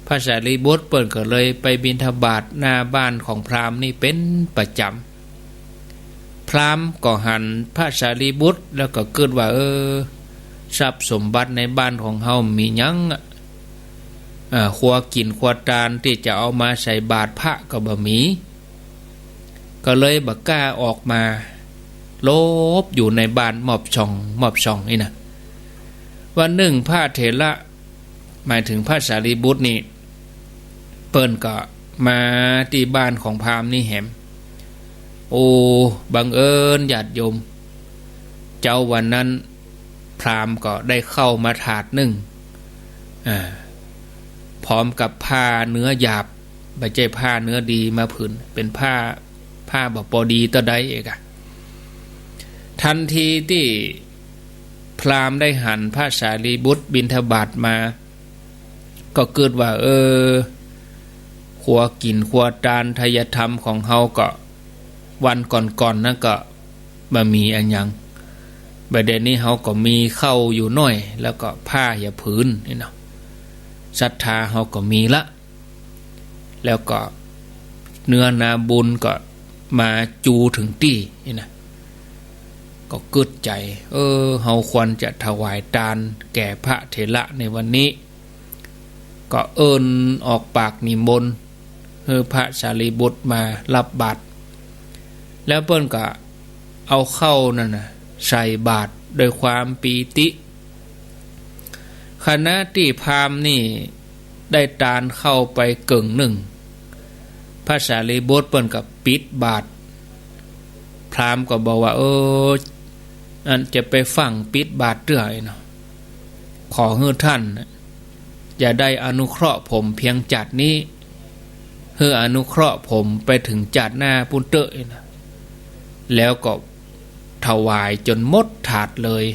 พระสารีบุตรเปิ้นก็เลยไปบิณฑบาตหน้าบ้านของพราหมณ์นี้เป๋นประจ๋ำ พราหมณ์ก็หันพระสารีบุตรแล้วก็กึ๊ดว่า เออ ทรัพย์สมบัติในบ้านของเฮามีหยังอะ อ่า ครัวกิ๋นครัวตานตี้จะเอามาใส่บาตรพระก็บ่มี ก็เลยบ่กล้าออกมา หลบอยู่ในบ้านมอบช่อง มอบช่องนี่นะ วันนึ่งพระเถระ หมายเถิงพระสารีบุตรนี่ เปิ้นก็มาตี้บ้านของพราหมณ์นี้แหม โอ้ บังเอิญญาติโยม เจ๊าวันนั้นพราหมณ์ก็ได้ข้าวมาถาดนึ่ง อ่า พร้อมกับผ้าเนื้อหยาบ บ่ใจ้ผ้าเนื้อดีมาผืน เป๋นผ้า ผ้าบ่ปอดีเต้าใดเอกอะ ทันทีตี้พราหมณ์ได้หันพระสารีบุตรบิณฑบาตมา ก็กึ๊ดว่า เออ ครัวกิ๋นครัวตานไทยธรรมของเฮาก็ วันก่อนๆ นั้นก็บ่มีอะหยัง บ่าเดี่ยวนี้เฮาก็มีข้าวอยู่หน้อย แล้วก็ผ้าเหียผืนนี่เนาะ ศรัทธาเฮาก็มีละ แล้วก็เนื้อนาบุญก็มาจู๋เถิงตี้นี่นะ ก็กึ๊ดใจ๋ เออ เฮาควรจะถวายตานแก่พระเถระในวันนี้ ก็เอิ้นออกปากนิมนต์หื้อพระสารีบุตรมารับบาตร แล้วเปิ้นก็เอาข้าวนั้นน่ะใส่บาตรด้วยความปีติ ขณะตี้พราหมณ์นี่ได้ตานข้าวไปเกิ่งนึ่ง พระสารีบุตรเปิ้นก็ปิดบาตร พราหมณ์ก็บอกว่า เออ อันจะไปฟั่งปิดบาตรเตื้อเนาะ ขอหื้อต้านอย่าได้อนุเคราะห์ผมเพียงจาตินี้ หื้ออนุเคราะห์ผมไปเถิงจาติหน้าปู้นเต๊อะนะ แล้วก็ถวายจ๋นหมดถาดเลย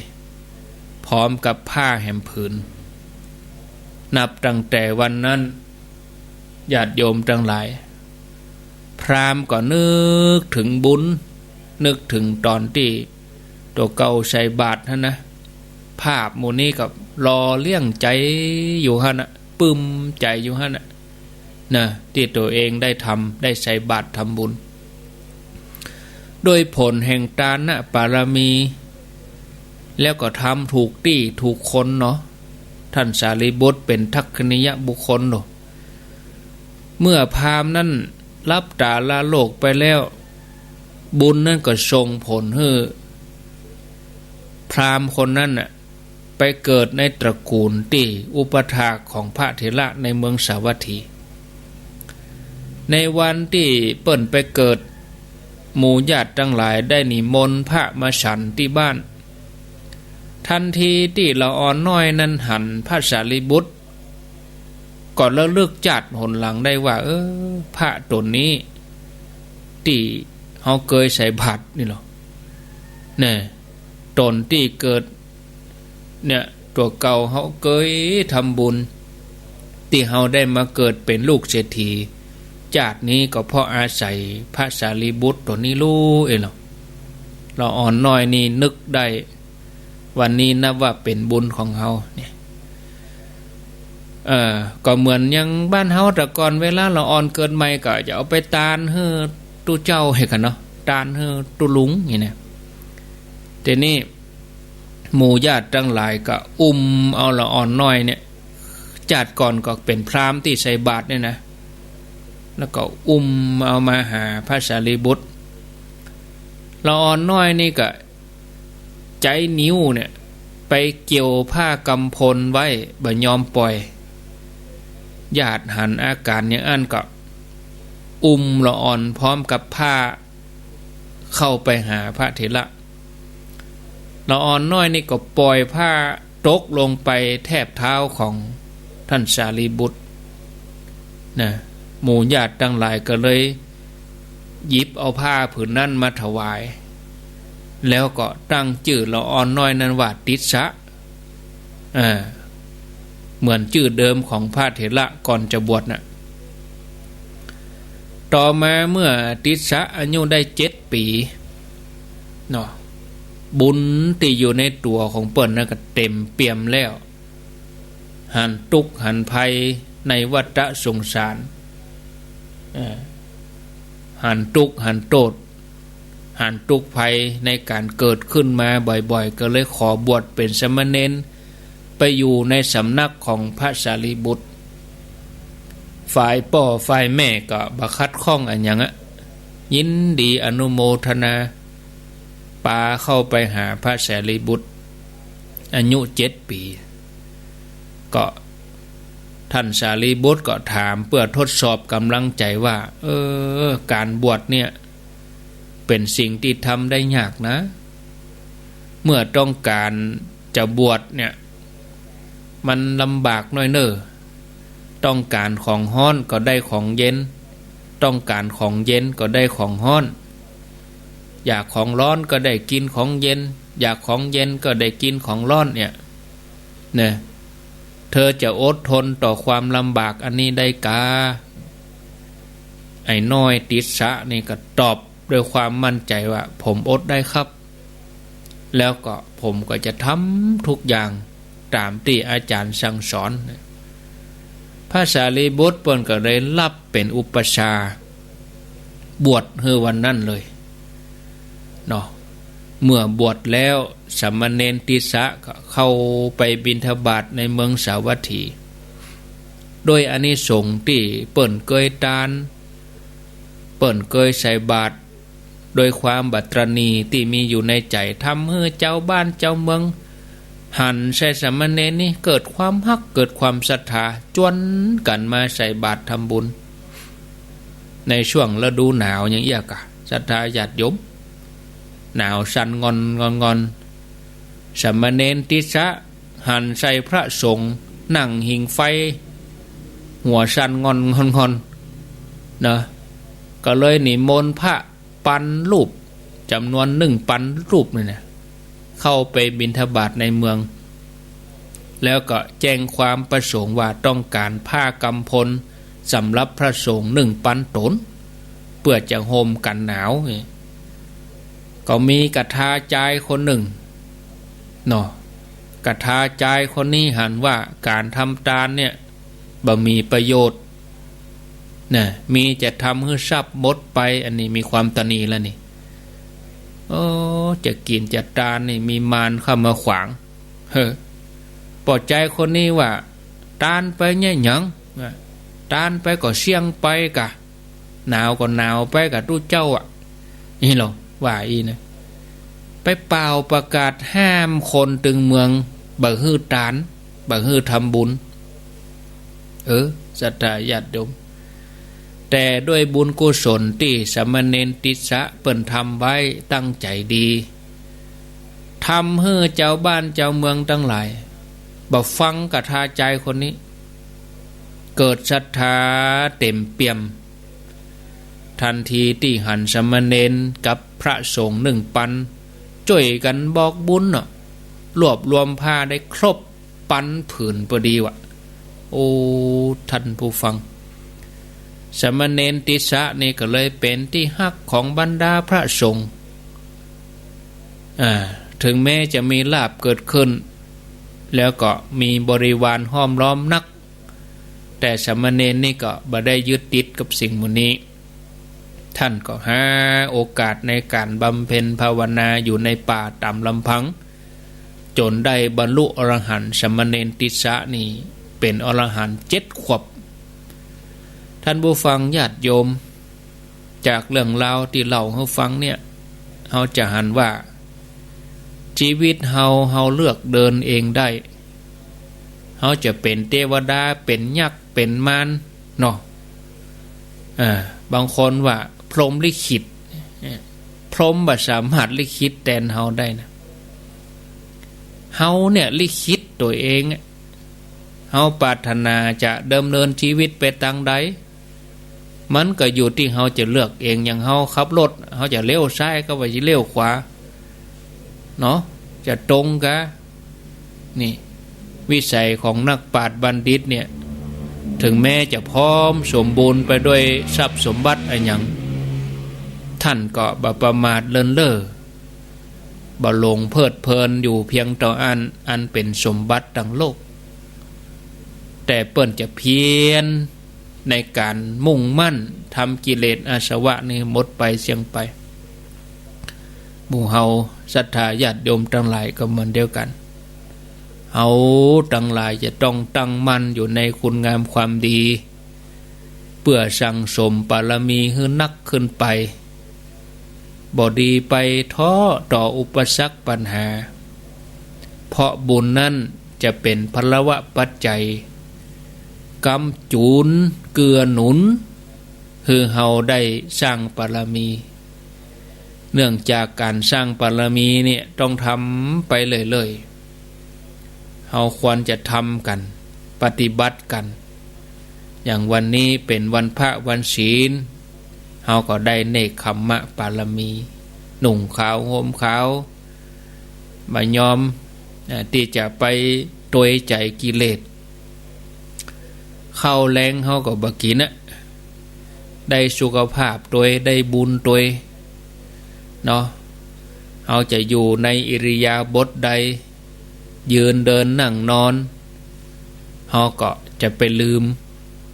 พร้อมกับผ้าแหมผืน นับตั้งแต่วันนั้น ญาติโยมตังหลาย พราหมณ์ก็นึกเถิงบุญ นึกเถิงต๋อนตี้ตั๋วเก่าใส่บาตรหั้นนะ ภาพหมู่นี้ก็หล่อเลี้ยงใจ๋อยู่หั้นนะ ปลื้มใจ๋อยู่หั้นน่ะ นะ ตี้ตั๋วเองได้ทำ ได้ใส่บาตรทำบุญ โดยผลแห่งตานนะปารมี แล้วก็ทำถูกตี้ถูกคนเนาะ ท่านสารีบุตรเป๋นทักขิณียบุคคลเนาะ เมื่อพราหมณ์นั้นลับต๋าละโลกไปแล้ว บุญนั้นก็ส่งผลหื้อพราหมณ์คนนั้นน่ะ ไปเกิดในตระกูลตี้อุปัฏฐากของพระเถระในเมืองสาวัตถี ในวันตี้เปิ้นไปเกิด หมู่ญาติตังหลายได้นิมนต์พระมาฉันตี้บ้าน ทันทีตี้ละอ่อนน้อยนั้นหันพระสารีบุตร ก็ระลึกจาติหนหลังได้ว่า เออ พระต๋นนี้ ตี้เฮาเกยใส่บาตรนี่ลอ แน่ ต๋นตี้เกิด เนี่ย ตั๋วเก่าเฮาเกยทำบุญ ตี้เฮาได้มาเกิดเป๋นลูกเศรษฐี จาตินี้ก็เพราะอาศัยพระสารีบุตรต๋นนี้ลู่เองลอ ละอ่อนน้อยนี่นึกได้ วันนี้นับว่าเป๋นบุญของเฮาเนี่ย เอ่อ ก็เหมือนอย่างบ้านเฮาแต่ก่อน เวลาละอ่อนเกิดใหม่ก็จะเอาไปตานหื้อตุ๊เจ้าหื้อกั๋นเนาะ ตานหื้อตุ๊ลุงอย่างนี้นะ ทีนี้หมู่ญาติตังหลายก็อุ้มเอาละอ่อนน้อยเนี่ย จาติก่อนก็เป๋นพราหมณ์ตี้ใส่บาตรเนี่ยนะ แล้วก็อุ้มเอามาหาพระสารีบุตร ละอ่อนน้อยนี่ก็ ใจ๊นิ้วเนี่ย ไปเกี่ยวผ้ากำพลไว้ บ่ยอมป่อย ญาติหันอาก๋านอย่างอั้นก็ อุ้มละอ่อนพร้อมกับผ้า เข้าไปหาพระเถระ ละอ่อนน้อยนี่ก็ป่อยผ้าตกลงไปแทบเท้าของท่านสารีบุตร นะ หมู่ญาติตังหลายก็เลยหยิบเอาผ้าผืนนั้นมาถวาย แล้วก็ตั้งจื้อละอ่อนน้อยนั้นว่าติสสะ อ่า เหมือนจื้อเดิมของพระเถระก่อนจะบวชน่ะ ต่อมาเมื่อติสสะอายุได้เจ็ดปี๋ เนาะ บุญตี้อยู่ในตั๋วของเปิ้นนั้นก็เต๋มเปี่ยมแล้ว หันตุ๊กข์หันภัยในวัฏสงสาร เอ่อ หันตุ๊กข์หันโต้ษ หันตุ๊กข์ภัยในก๋านเกิดขึ้นมาบ่อยๆ ก็เลยขอบวชเป๋นสามเณร ไปอยู่ในสำนักของพระสารีบุตร ฝ่ายป้อฝ่ายแม่ก็บ่ขัดข้องอะหยังอะ ยินดีอนุโมทนา ปาเข้าไปหาพระสารีบุตร อายุเจ็ดปี๋ ก็ท่านสารีบุตรก็ถามเปื้อทดสอบก๋ำลังใจ๋ว่า เออ ก๋านบวชเนี่ย เป๋นสิ่งตี้ทำได้ยากนะ เมื่อต้องก๋านจะบวชเนี่ย มันลำบากน้อยเน่อ ต้องก๋านของฮ้อนก็ได้ของเย็น ต้องก๋านของเย็นก็ได้ของฮ้อน อยากของร้อนก็ได้กิ๋นของเย็น อยากของเย็นก็ได้กิ๋นของร้อนเนี่ย เนี่ย เธอจะอดทนต่อความลำบากอันนี้ได้กา ไอ้น้อยติสสะนี่ก็ตอบด้วยความมั่นใจ๋ว่า ผมอดได้ครับ แล้วก็ผมก็จะทำทุกอย่างต๋ามตี้อาจ๋ารย์สั่งสอน พระสารีบุตรเปิ้นก็ได้รับเป๋นอุปัชฌาย์ บวชหื้อวันนั้นเลย เนาะ เมื่อบวชแล้ว สามเณรติสสะก็เข้าไปบิณฑบาตในเมืองสาวัตถี โดยอานิสงส์ตี้เปิ้นเกยตาน เปิ้นเกยใส่บาตร โดยความบ่ตระหนี่ตี้มีอยู่ในใจ๋ ทำหื้อจาวบ้านจาวเมือง หันใส่สามเณรนี่เกิดความฮัก เกิดความศรัทธา จวนกั๋นมาใส่บาตรทำบุญ ในช่วงฤดูหนาวอย่างอี้ก่ะ ศรัทธาญาติโยม หนาวสั่นงอนงอนงอน สามเณรติสสะหันใส่พระสงฆ์นั่งหิงไฟ หัวสั่นงอนงอนงอน นะ ก็เลยนิมนต์พระปันรูป จ๋ำนวนหนึ่งปันรูปนี่นะ เข้าไปบิณฑบาตในเมือง แล้วก็แจ้งความประสงค์ว่าต้องก๋านผ้ากำพลสำหรับพระสงฆ์หนึ่งปันต๋น เปื้อจะห่มกั๋นหนาว ก็มีกระทาจายคนหนึ่ง เนาะ กระทาจายคนนี้หันว่าก๋านทำตานเนี่ย บ่มีประโยชน์ นะ มีจะทำหื้อทรัพย์หมดไป อันนี้มีความตระหนี่แล้วนี่ โอ้ จะกิ๋นจะตานนี่มีมารเข้ามาขวาง เฮ้อ ป้อจายคนนี้ว่า ตานไปเนี่ยหยัง ตานไปก็เสี้ยงไปกะ หนาวก็หนาวไปกะตุ๊เจ้าอะ นี่ลอ ว่าอี้นะ ไปเป่าประกาศห้ามคนตึงเมือง บ่หื้อตาน บ่หื้อทำบุญ เออ ศรัทธาญาติโยม แต่ด้วยบุญกุศลตี้สามเณรติสสะเปิ้นทำไว้ตั้งใจ๋ดี ทำหื้อจาวบ้านจาวเมืองตังหลาย บ่ฟังกะทาจายคนนี้ เกิดศรัทธาเต๋มเปี่ยม ตันทีตี้หันสามเณรกับพระสงฆ์นึ่งปัน จ้วยกั๋นบอกบุญเนาะ รวบรวมผ้าได้ครบปันผืนปอดีวะ โอ้ ท่านผู้ฟัง สามเณรติสสะนี่ก็เลยเป๋นตี้ฮักของบรรดาพระสงฆ์ อ่า เถิงแม้จะมีลาภเกิดขึ้น แล้วก็มีบริวารห้อมล้อมนัก แต่สามเณรนี่ก็บ่ได้ยึดติดกับสิ่งหมู่นี้ ท่านก็หาโอกาสในก๋านบำเพ็ญภาวนาอยู่ในป่าต๋ามลำพัง จ๋นได้บรรลุอรหันต์ สามเณรติสสะนี่เป๋นอรหันต์เจ็ดขวบ ท่านผู้ฟังญาติโยม จากเรื่องราวตี้เล่าหื้อฟังเนี่ย เฮาจะหันว่า จีวิตเฮา เฮาเลือกเดินเองได้ เฮาจะเป๋นเตวดา เป๋นยักษ์ เป๋นมารเนาะ อ่า บางคนว่าพรหมลิขิต เอ่อ พรหมบ่สามารถลิขิตแตนเฮาได้นะ เฮาเนี่ยลิขิตตั๋วเองอะ เฮาปรารถนาจะดำเนินจีวิตไปตางใด มันก็อยู่ตี้เฮาจะเลือกเอง อย่างเฮาขับรถ เฮาจะเลี้ยวซ้ายก็ว่าจะเลี้ยวขวา เนาะ จะตรงกะ นี่ วิสัยของนักปราชญ์บัณฑิตเนี่ย เถิงแม้จะพร้อมสมบูรณ์ไปด้วยทรัพย์สมบัติอะหยัง ท่านก็บ่ประมาทเลินเล่อ บ่หลงเพลิดเพลินอยู่เพียงเต้าอั้น อันเป๋นสมบัติตังโลก แต่เปิ้นจะเพียรในก๋านมุ่งมั่นทำกิเลสอาสวะนี่หมดไปเสี้ยงไป หมู่เฮาศรัทธาญาติโยมตังหลายก็เหมือนเดียวกั๋น เฮาตังหลายจะต้องตั้งมั่นอยู่ในคุณงามความดี เปื้อสั่งสมบารมีหื้อนักขึ้นไป บ่ดีไปท้อต่ออุปสรรคปัญหา เพราะบุญนั้นจะเป๋นพลวปัจจัย กำจูนเกื้อหนุน หื้อเฮาได้สร้างบารมี เนื่องจากก๋านสร้างบารมีเนี่ยต้องทำไปเรื่อยๆ เฮาควรจะทำกั๋น ปฏิบัติกั๋น อย่างวันนี้เป๋นวันพระวันศีล เฮาก็ได้เนกขัมมะบารมี นุ่งขาวห่มขาว บ่ยอม อ่า ตี้จะไปตวยใจ๋กิเลส ข้าวแลงเฮาก็บ่กิ๋นอะ ได้สุขภาพตวย ได้บุญตวย เนาะ เฮาจะอยู่ในอิริยาบถใด ยืนเดินนั่งนอน เฮาก็จะไปลืม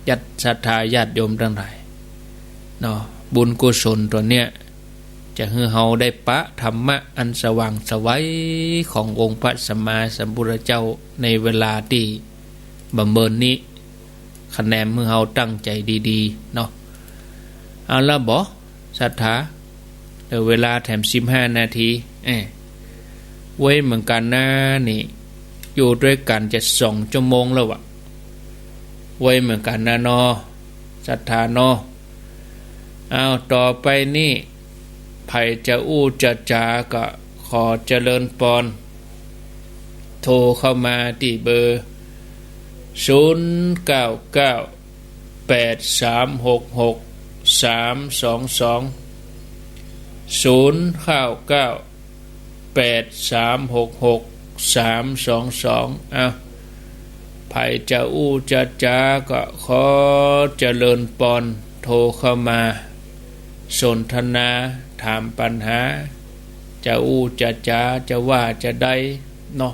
ญาติศรัทธาญาติโยมตังหลาย เนาะ บุญกุศลตั๋วเนี้ย จะหื้อเฮาได้ปะธรรมะอันสว่างไสวขององค์พระสัมมาสัมพุทธเจ้าในเวลาตี้บ่เมินนี้ คะแนนหื้อเฮาตั้งใจ๋ดีๆ เนาะ เอาละบ่ ศรัทธา เหลือเวลาแถมสิบห้านาที เอ้ย ไวเหมือนกั๋นนะนี่ อยู่ตวยกั๋นจะสองชั่วโมงแล้ววะ ไวเหมือนกั๋นนะเนาะ ศรัทธาเนาะ อ้าว ต่อไปนี่ ใผจะอู้จะจ๋าก็ขอเจริญปอน โทรเข้ามาตี้เบอร์ ศูนย์เก้าเก้า แปดสามหกหก สามสองสอง ศูนย์เก้าเก้า แปดสามหกหก สามสองสอง อ้าว ใผจะอู้จะจ๋าก็ขอเจริญปอน โทรเข้ามา สนทนา ถามปัญหา จะอู้จะจ๋า จะว่าจะใดเนาะ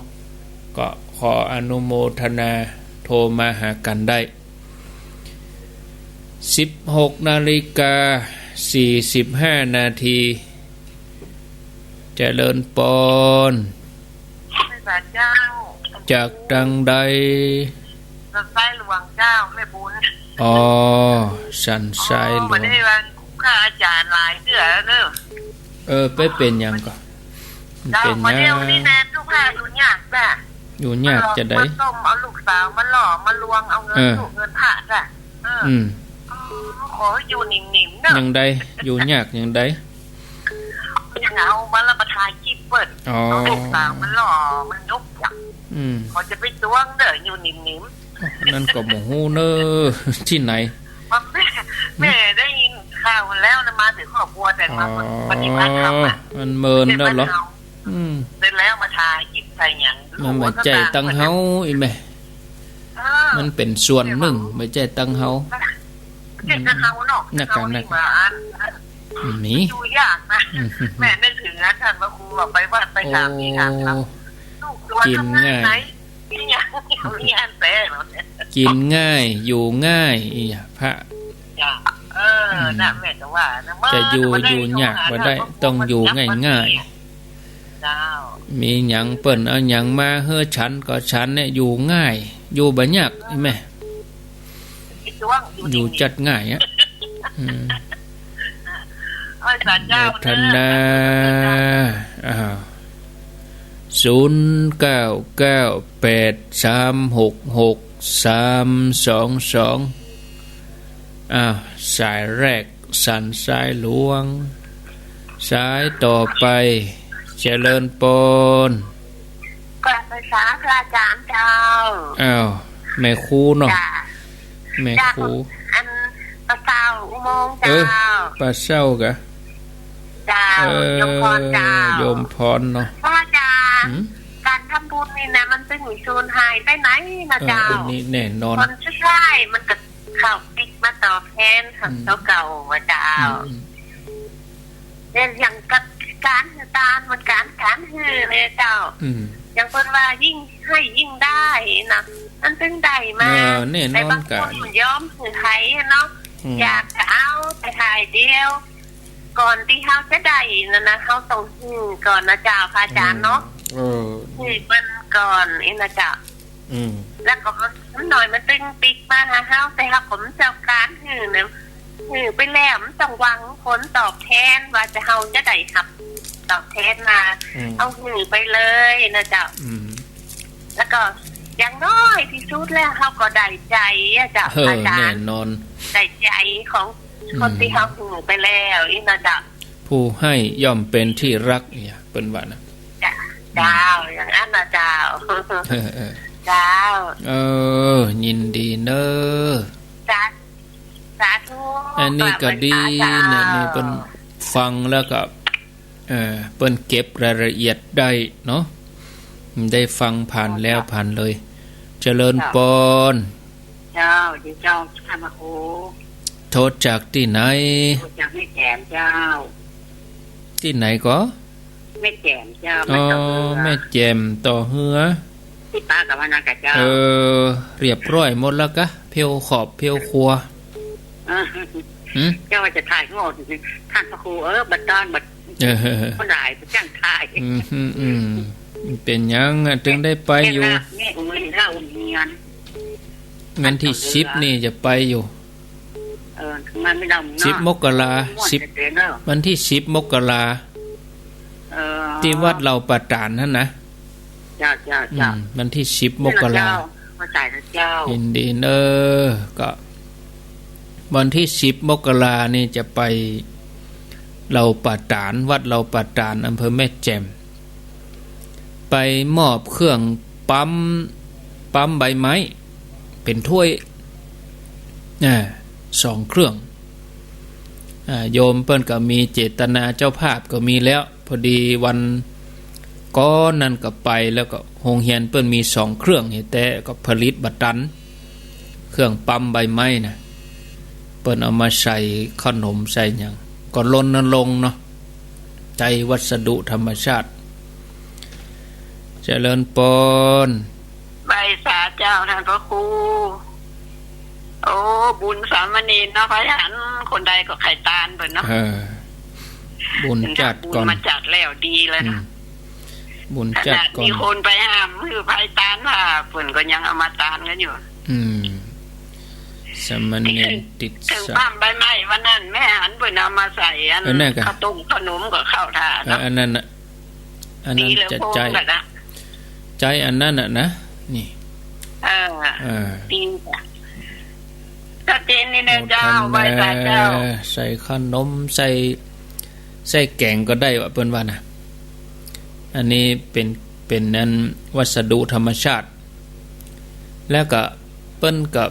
ก็ขออนุโมทนา โทรมาหากั๋นได้ สิบหกนาฬิกาสี่สิบห้านาที เจริญปอน พระเจ้า จากตังใด สันทรายหลวงเจ้า แม่บุญ อ๋อ สันทรายหลวง อ๋อ บ่ได้ว่าข้าอาจารย์หลายเทื่อแล้วเนอะ เออ ไปเป๋นหยังก่อ เจ้า เป๋นหยัง มาเดี๋ยวนี้แน่ เจ้าข้าอยู่ยากจ้ะ อยู่ยากจะใด มาต้มเอาลูกสาวมาหลอกมาลวงเอาเงิน เออ ลูกเงินพระจ้ะ เออ อืม อ๋อ ขออยู่นิ่มๆเนอะ ยังใด อยู่ยากยังใด ยังเอามาแล้วมาถ่ายคลิปเปิ้น อ๋อ เอาลูกสาวมาหลอกมายุกจ้ะ อืม เขาจะไปจ้วงเด้อ อยู่นิ่มๆ นั่นก็บ่ฮู้เนอะ ตี้ไหน แม่ แม่ได้ยินข่าวแล้วนะ มาเถิงครอบครัวแต่มา อ๋อ ปฏิบัติธรรมอะ มันเมินแล้วเหรอ อืม เสร็จแล้วมาถ่ายคลิปถ่ายหยัง มันบ่ใจ้ตังเฮา อีแม่ เออ มันเป๋นส่วนนึ่ง บ่ใจ้ตังเฮา บ่ใจ้ตังเฮาเนาะ นักการ เฮานี่ นัก มาอัน อืม นี่ อยู่ยากนะ อืม แม่นึกเถิงนะ ท่านพระครูว่าไปวัดไปถามนี่ถามธรรม โอ้ ลูกหลาน กิ๋นง่าย ทำงานไหน นี่ไง นี่อันแต่เนาะ กิ๋นง่าย อยู่ง่าย อีหยังพระ จ้ะ เออ อืม น่ะ แม่ก็ว่านะ จะอยู่ มาได้ อยู่ยากบ่ได้ ต้องอยู่ง่ายๆ เจ้า มีหยังเปิ้นเอาหยังมาหื้อฉันก็ฉันเนี่ย อยู่ง่าย อยู่บ่ยาก แม่ อยู่จัดง่ายอะ อืม โอ้ย สาธุ โมทนา อ้าว ศูนย์เก้าเก้าแปดสามหกหกสามสองสอง อ้าว สายแรก สันทรายหลวง สายต่อไป เจริญปอน กราบนมัสการพระอาจารย์เจ้า อ้าว แม่ครูเนาะ จ้ะ แม่ครู จ้ะ อันป้าเศร้าอุโมงค์ เออ เจ้า ป้าเศร้ากะ เจ้า เออ โยมพรเจ้า โยมพรเนาะ พระอาจารย์ หืม ก๋านทำบุญนี่นะ มันจะมีสูญหายไปไหนนะเจ้า เออ อันนี้แน่นอน ผลสุดท้ายมันก็เข้าปิ๊กมาตอบแทน อืม เจ้าเก่าว่าเจ้า อืม อืม เนี่ยอย่างกับก๋านหื้อตานเหมือนก๋าน ก๋านหื้อเลยเจ้า อืม อย่างเปิ้นว่ายิ่งให้ยิ่งได้นะ มันเถิงได้มา เออ แน่นอน แต่บางคน ก๋าน มันยอมหื้อไผเนาะ อืม อยากจะเอาแต่ฝ่ายเดียว ก่อนตี้เฮาจะได้นั่นนะ เฮาต้องหื้อก่อนนะเจ้า พระอาจารย์เนาะ อืม เออ หื้อเปิ้นก่อนนี่นะเจ้า อืม แล้วก็มันหน่อยมันเถิงปิ๊กมาหาเฮา แต่เฮาก็บ่เจ้าก๋านหื้อเนี่ย หื้อไปแล้วมันต้องหวังผลตอบแทนว่าจะ เฮาจะได้ฮับตอบแทนมา อืม เอาหื้อไปเลยนะเจ้า อืม แล้วก็อย่างน้อยตี้สุดแล้วเฮาก็ได้ใจ๋อะเจ้า เออ อาจารย์ แน่นอน ได้ใจ๋ของ อืม คนตี้เฮาหื้อไปแล้วนี่นะเจ้า ผู้ให้ย่อมเป็นที่รักเนี่ย เปิ้นว่านะ จ้ะ อืม เจ้า อย่างนั้นนะเจ้า เออ เออ เจ้า เออ ยินดีเน้อ จ้ะ สาธุ อันนี้ก็ดี กราบไหว้พระเจ้า เนี่ย นี่เปิ้นฟังแล้วก็ เอ่อ เปิ้นเก็บรายละเอียดได้เนาะ ได้ฟังผ่านแล้วผ่านเลย เจริญปอน เจ้า เจ้า เจ้า พระครู โทรจากตี้ไหน โทรจากแม่แจ่มเจ้า ตี้ไหนก่อ แม่แจ่มเจ้า อ๋อ มาต่อเฮือ แม่แจ่มต่อเฮือ ตี้ปากั๋นวันนั้นก่ะเจ้า เออ เรียบร้อยหมดแล้วกะ เพลขอบเพลครัว เออ หืม เจ้าว่าจะถ่ายงด ท่านพระครู เออ บัดตอนบัด เออ คนหลายไปจ้างถ่าย อืม อืม อืม เป๋นหยังอะ เถิงได้ไปอยู่ แม่ละ แม่อุ้ยเล่าเนียน วันตี้สิบนี่จะไปอยู่ เออ มันไม่เล่าเนาะ สิบมกรา ม่วน สิบ เจ๋งเนอะ วันตี้สิบมกรา เออ ตี้วัดเหล่าป่าต๋านหั้นนะ เจ้า เจ้า อืม เจ้า วันตี้สิบมกรา เจ้า มาใส่นะเจ้า ยินดีเน้อ ก็ วันตี้สิบมกรานี่จะไปเหล่าป่าต๋าน วัดเหล่าป่าต๋าน อำเภอแม่แจ่ม ไปมอบเครื่องปั๊ม ปั๊มใบไม้ เป๋นถ้วย อ่า สองเครื่อง อ่า โยมเปิ้นก็มีเจตนา เจ้าภาพก็มีแล้ว พอดีวันก่อนนั้นก็ไป แล้วก็โฮงเฮียนเปิ้นมีสองเครื่อง เหียแต่ก็ผลิตบ่ตัน เครื่องปั๊มใบไม้นะ เปิ้นเอามาใส่ขนมใส่หยัง ก็รณรงค์เนาะ ใจ๊วัสดุธรรมชาติ เจริญปอน ไหว้สาเจ้าท่านพระครู โอ้ บุญสามเณรเนาะ ไผหันคนใดก็ใค่ตานเปิ้นเนาะ เออ บุญจาติก่อน บุญมาจาติแล้วดีแล้วเนาะ อืม บุญจาติก่อน ขนาดมีคนไปห้ามหื้อใผตานว่า เปิ้นก็ยังเอามาตานกั๋นอยู่ อืม สามเณรติด เถิง สะ ป้ามใบไม้วันนั้น แม่หันเปิ้นเอามาใส่อัน เออ นั่นกะ ข้าวต้มขนมก็เข้าท่า เออ เนาะ อันนั้นน่ะ อันนั้น ดีเลย จะใจ๊ โค้งน่ะนะ ใจ๊อันนั้นน่ะนะ นี่ เออ เออ ดีจ้ะ ชัดเจนนี่นะเจ้า โมทนา ไหว้สาเจ้า ใส่ขนม ใส่ ใส่แก๋งก็ได้วะ เปิ้นว่านะ อันนี้เป๋น เป๋นอันวัสดุธรรมชาติ แล้วก็เปิ้นก็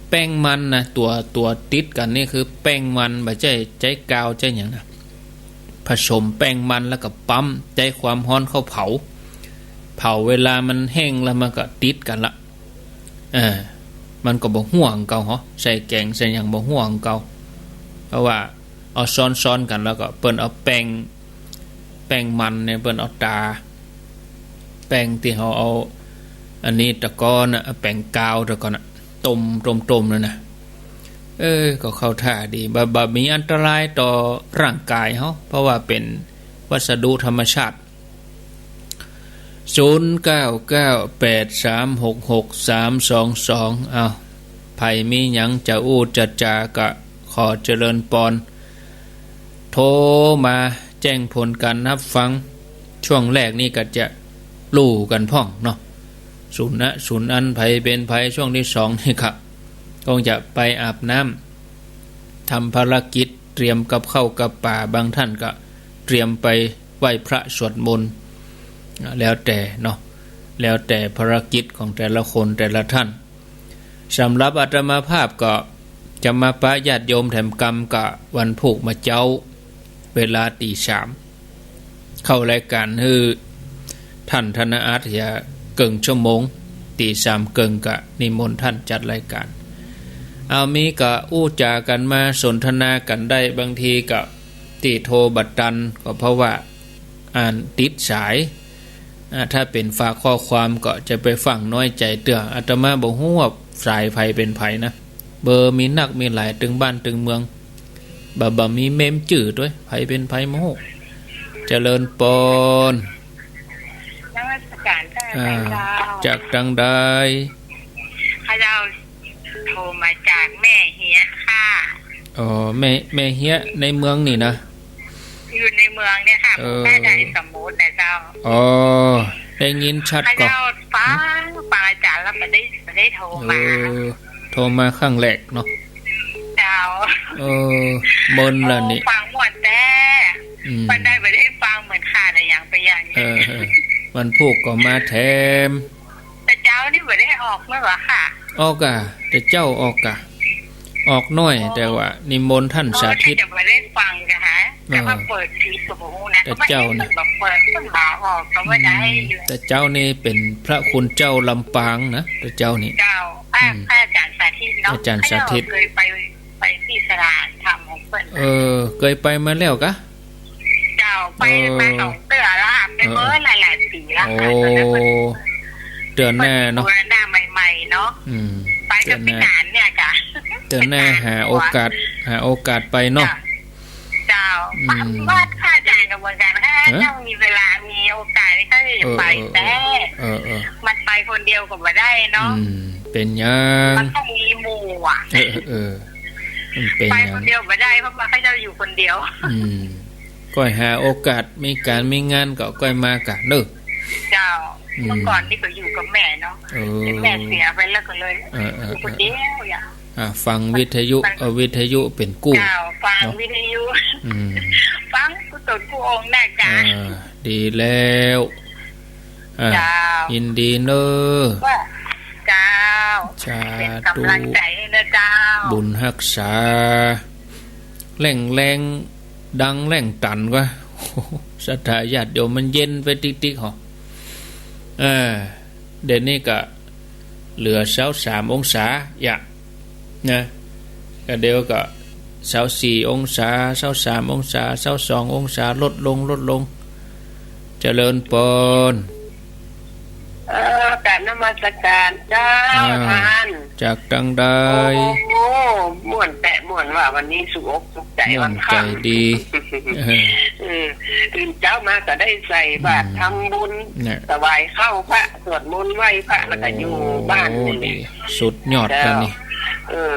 แป้งมันนะ ตั๋ว ตั๋วติดกั๋นนี่คือแป้งมัน บ่ใจ้ ใจ๊กาว ใจ๊หยังนะ ผสมแป้งมันแล้วก็ปั๊ม ใจ๊ความฮ้อนเข้าเผา เผาเวลามันแห้งแล้วมันก็ติดกั๋นละ เออ มันก็บ่ฮั้วของเก่าเหรอ ใส่แก๋งใส่หยังบ่ฮั้วของเก่า เพราะว่าเอาซ้อนๆ กั๋น แล้วก็เปิ้นเอาแป้ง แป้งมันเนี่ยเปิ้นเอาตา แป้งตี้เฮาเอา อันนี้ตะกอนน่ะ เอาแป้งกาวตะกอนน่ะ ต้ม ต้ม ต้มนั่นน่ะ เออ ก็เข้าท่าดี บ่ บ่มีอันตรายต่อร่างกายเฮา เพราะว่าเป๋นวัสดุธรรมชาติ ศูนย์เก้าเก้าแปดสามหกหกสามสองสอง อ้าว ใผมีหยังจะอู้จะจากะขอเจริญปอน โทรมาแจ้งผลก๋านฮับฟัง ช่วงแรกนี่ก็จะลู่กั๋นพ่องเนาะ สูนนะ สูนอัน ใผเป๋นใผ ช่วงตี้สองนี่ก็คงจะไปอาบน้ำ ทำภารกิจ เตรียมกับข้าวกับป๋า บางท่านก็เตรียมไปไหว้พระสวดมนต์ อ่า แล้วแต่เนาะ แล้วแต่ภารกิจของแต่ละคนแต่ละท่าน สำหรับอาตมาภาพก็จะมาปะญาติโยมแถมกำกะวันพูกเมื่อเจ๊า เวลาตีสาม เข้ารายก๋านหื้อท่านธนอาจเหียเกิ่งชั่วโมง ตีสามเกิ่งก็นิมนต์ท่านจัดรายก๋าน เอามีก็อู้จ๋ากั๋นมาสนทนากั๋นได้ บางทีก็ตี้โทรบ่ตัน ก็เพราะว่าอ่านติดสาย อ่า ถ้าเป๋นฝากข้อความก็จะไปฟังน้อยใจ๋เตื้อ อาตมาบ่ฮู้ว่าสายใผเป๋นใผนะ เบอร์มีนักมีหลาย ตึงบ้านตึงเมือง บ่ บ่มีเม้มจื้อตวย ใผเป๋นใผบ่ฮู้ เจริญปอน นมัสก๋านค่ะ อ่า อาจ๋ารย์เจ้า จากตางใด ข้าเจ้าโทรมาจากแม่เฮียค่ะ อ๋อ แม่ แม่เฮียในเมืองนี่นะ อยู่ในเมืองเนี่ยค่ะ เออ แม่ใดสมมุตินะเจ้า อ๋อ ได้ยินชัดก่อ ข้าเจ้าฟัง ฟังอาจ๋ารย์แล้วบ่ได้ บ่ได้โทรมา เออ โทรมาครั้งแรกเนาะ เจ้า เออ เมินละนี่ โอ้ ฟังม่วนแต๊ อืม บ่ได้ บ่ได้ฟังเหมือนข้าแต่อย่างไปอย่าง เออ เออ วันพูกก็มาแถม แต่เจ๊านี่บ่ได้ออกเมื่อวะค่ะ ออกก่ะ แต่เจ๊าออกก่ะ ออกน้อย อ๋อ แต่ว่านิมนต์ท่านสาธิต อ๋อ แต่บ่ได้ฟังกะฮะ แต่ว่า อ่า เปิดคลิปก็บ่ฮู้นะ แต่เจ๊านี่ ก็บ่ได้เปิด เพิ่นบ่ออกก็บ่ได้ อืม แต่เจ๊านี่เป๋นพระคุณเจ้าลำปางนะ แต่เจ๊านี่ เจ้า พระ อืม พระอาจ๋ารย์สาธิตเนาะ อาจ๋ารย์สาธิต ข้าเจ้าเกยไป ไปตี้สถานธรรมของเปิ้น เออ เกยไปมาแล้วกะ เจ้า ไป เออ มาสองเตื้อแล้วค่ะ ไป เออ เมื่อหลายๆ ปี๋แล้วค่ะ โอ้ ตอนนั้นเปิ้น เตื้อหน้าเนาะ เปิ้นบูรณะใหม่ๆ เนาะ อืม ไปกับ เตื้อหน้า ปี้หนานเนี่ยกะ เตื้อหน้า หาโอกาส หาโอกาสไปเนาะ เจ้า เจ้า อืม ว่า ว่าข้าอาจ๋ารย์ก็เหมือนกั๋น ถ้า ฮะ เจ้ามีเวลา มีโอกาสนี่ข้าจะไป เออ เออ แต๊ เออ เออ มันไปคนเดียวก็บ่ได้เนาะ อืม เป๋นหยัง มันต้องมีหมู่อะ เออ เออ มันเป๋นหยัง ไปคนเดียวบ่ได้ เพราะว่าข้าเจ้าอยู่คนเดียว อืม ก้อยหาโอกาส มีก๋านมีงานก็ก้อยมากะเนาะ เจ้า อืม เมื่อก่อนนี่ก็อยู่กับแม่เนาะ เออ แต่แม่เสียไปแล้วก็เลย เออ เออ อยู่คนเดียวอย่าง อ่ะ ฟังวิทยุ มัน เอาวิทยุเป๋นกู้ เจ้า ฟัง เนาะ วิทยุ อืม ฟังกู้ตนกู้องค์นะจ๊ะ อ่า ดีแล้ว อ่า เจ้า ยินดีเนาะ ว่า เจ้า สาธุ เป๋นก๋ำลังใจ๋หื้อนะเจ้า บุญฮักษา แล่งแลงดังแล่งตันกว่า ศรัทธาญาติโยมมันเย็นไปติ๊กๆ หรอ เออ เดี๋ยวนี้ก็เหลือซาวสามองศา อย่า นะ ก็เดี๋ยวก็ซาวสี่องศา ซาวสามองศา ซาวสององศา ลดลง ลดลง เจริญปอน เออ กราบนมัสการเจ้า อ่า ท่าน จากตังใด โอ้ ม่วนแต๊ ม่วนว่า วันนี้สุขอกสุขใจ๋ ม่วนใจ๋ วันค่ำ ดี เออ เออ ตื่นเจ๊ามาก็ได้ใส่บาตร อืม ทำบุญ เนี่ย ถวายข้าวพระ สวดมนต์ไหว้พระ แล้วก็อยู่บ้านนี่แหละ โอ้ ดี สุดยอด เจ้า แล้วนี่ เออ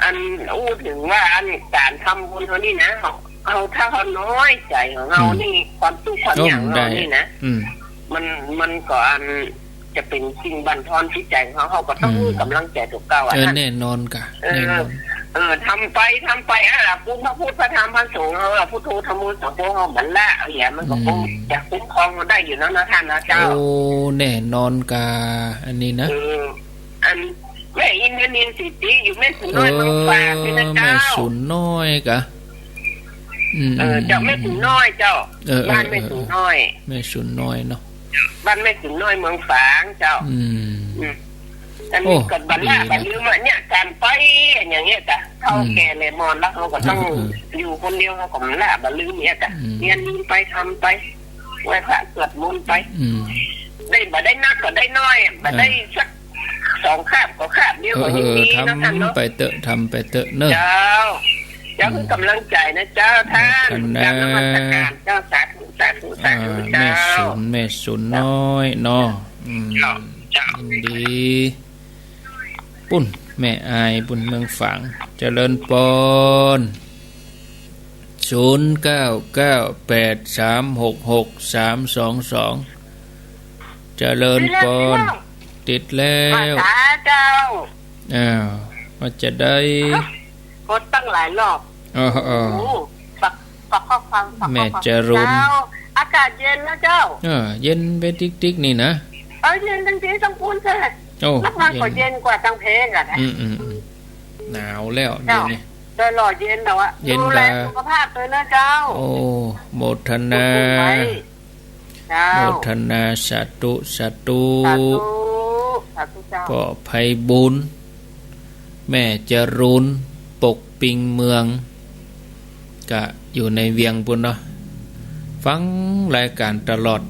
อันอู้เถิงว่าอันก๋านทำบุญเฮานี่นะ เฮา เฮา ถ้าเฮาน้อยใจ๋ของเฮา อืม นี่ ความตุ๊กข์ความยากของเฮานี่นะ โอ้ มันได้ อืม มัน มันก็อันจะเป๋นสิ่งบั่นทอนจิตใจ๋ของเฮา เฮาก็ต้อง อืม มีก๋ำลังใจ๋ตั๋วเก่าอะ เออ นะ แน่นอนก่ะ เออ แน่นอน เออ ทำไป ทำไป อ่ะ คุณพระพุทธ พระธรรม พระสงฆ์เฮาอะ พุทโธ ธัมโม สังโฆ เฮาบ่ละ เอาเหีย มันก็คง อืม จะคุ้มครองเฮาได้อยู่เนาะ นะท่านนะเจ้า โอ้ แน่นอนก่ะ อันนี้นะ เออ อันแม่อินทนิลสิทธิอยู่แม่สูนน้อย เออ เมืองฝางนี่นะเจ้า แม่สูนน้อยก่ะ อืม เออ เจ้า อืม แม่สูนน้อยเจ้า เออ เออ บ้านแม่สูนน้อย เออ แม่สูนน้อยเนาะ บ้านแม่สูนน้อยเมืองฝางเจ้า อืม อืม อันนี้ โอ้ ก็บ่ละ ดีนะ บ่ลืมอะเนี่ย ก๋านไปอย่างเงี้ยจ้ะ เฒ่า อืม แก่แหละมอนแล้ว เฮาก็ต้อง เออ เออ อยู่คนเดียว เฮาก็บ่ละบ่ลืมเนี่ยจ้ะ อืม เฮียนไปทำไป ไหว้พระสวดมนต์ไป อืม ได้ บ่ได้นักก็ได้น้อย บ่ได้ เออ สักสองคาบก็คาบเดียวก็ยังดี เออ เออ เนาะท่านเนาะ ทำไปเต๊อะ ทำไปเต๊อะเนอะ เจ้า เจ้า อืม คือก๋ำลังใจ๋นะเจ้าท่าน ขอบคุณนะ กราบนมัสการเจ้า สาธุ สาธุ สาธุ อ่า เจ้า แม่สูน แม่สูนน้อยเนาะ อืม เจ้า เจ้า ยินดี ปุ้น แม่อาย ปุ้นเมืองฝาง เจริญปอน ศูนย์เก้าเก้าแปดสามหกหกสามสองสอง เจริญปอน ติดแล้ว ติดแล้ว มาสาเจ้า อ้าว ว่าจะได้ กดตั้งหลายรอบ เออ เออ โอ้โห ฝาก ฝากข้อความ ฝากข้อความ แม่จรูน เจ้า อากาศเย็นนะเจ้า เออ เย็นไปติ๊กๆ นี่นะ เออ เย็นตังทีตังปูนแท้ โอ้ นักวันก็ เย็น เย็นกว่าตังเพลงอะนะ อืม อืม อืม หนาวแล้ว เจ้า เดี๋ยวนี้ โดยหล่อเย็นแล้วอะ เย็น ดูแล กะ สุขภาพด้วยนะเจ้า โอ้ โมทนา เจ้า โมทนา สาธุ สาธุ สาธุ สาธุเจ้า ป้อไพบูลย์ แม่จรูน ปกปิงเมือง กะอยู่ในเวียงปู้นเนาะ ฟังรายก๋านตลอด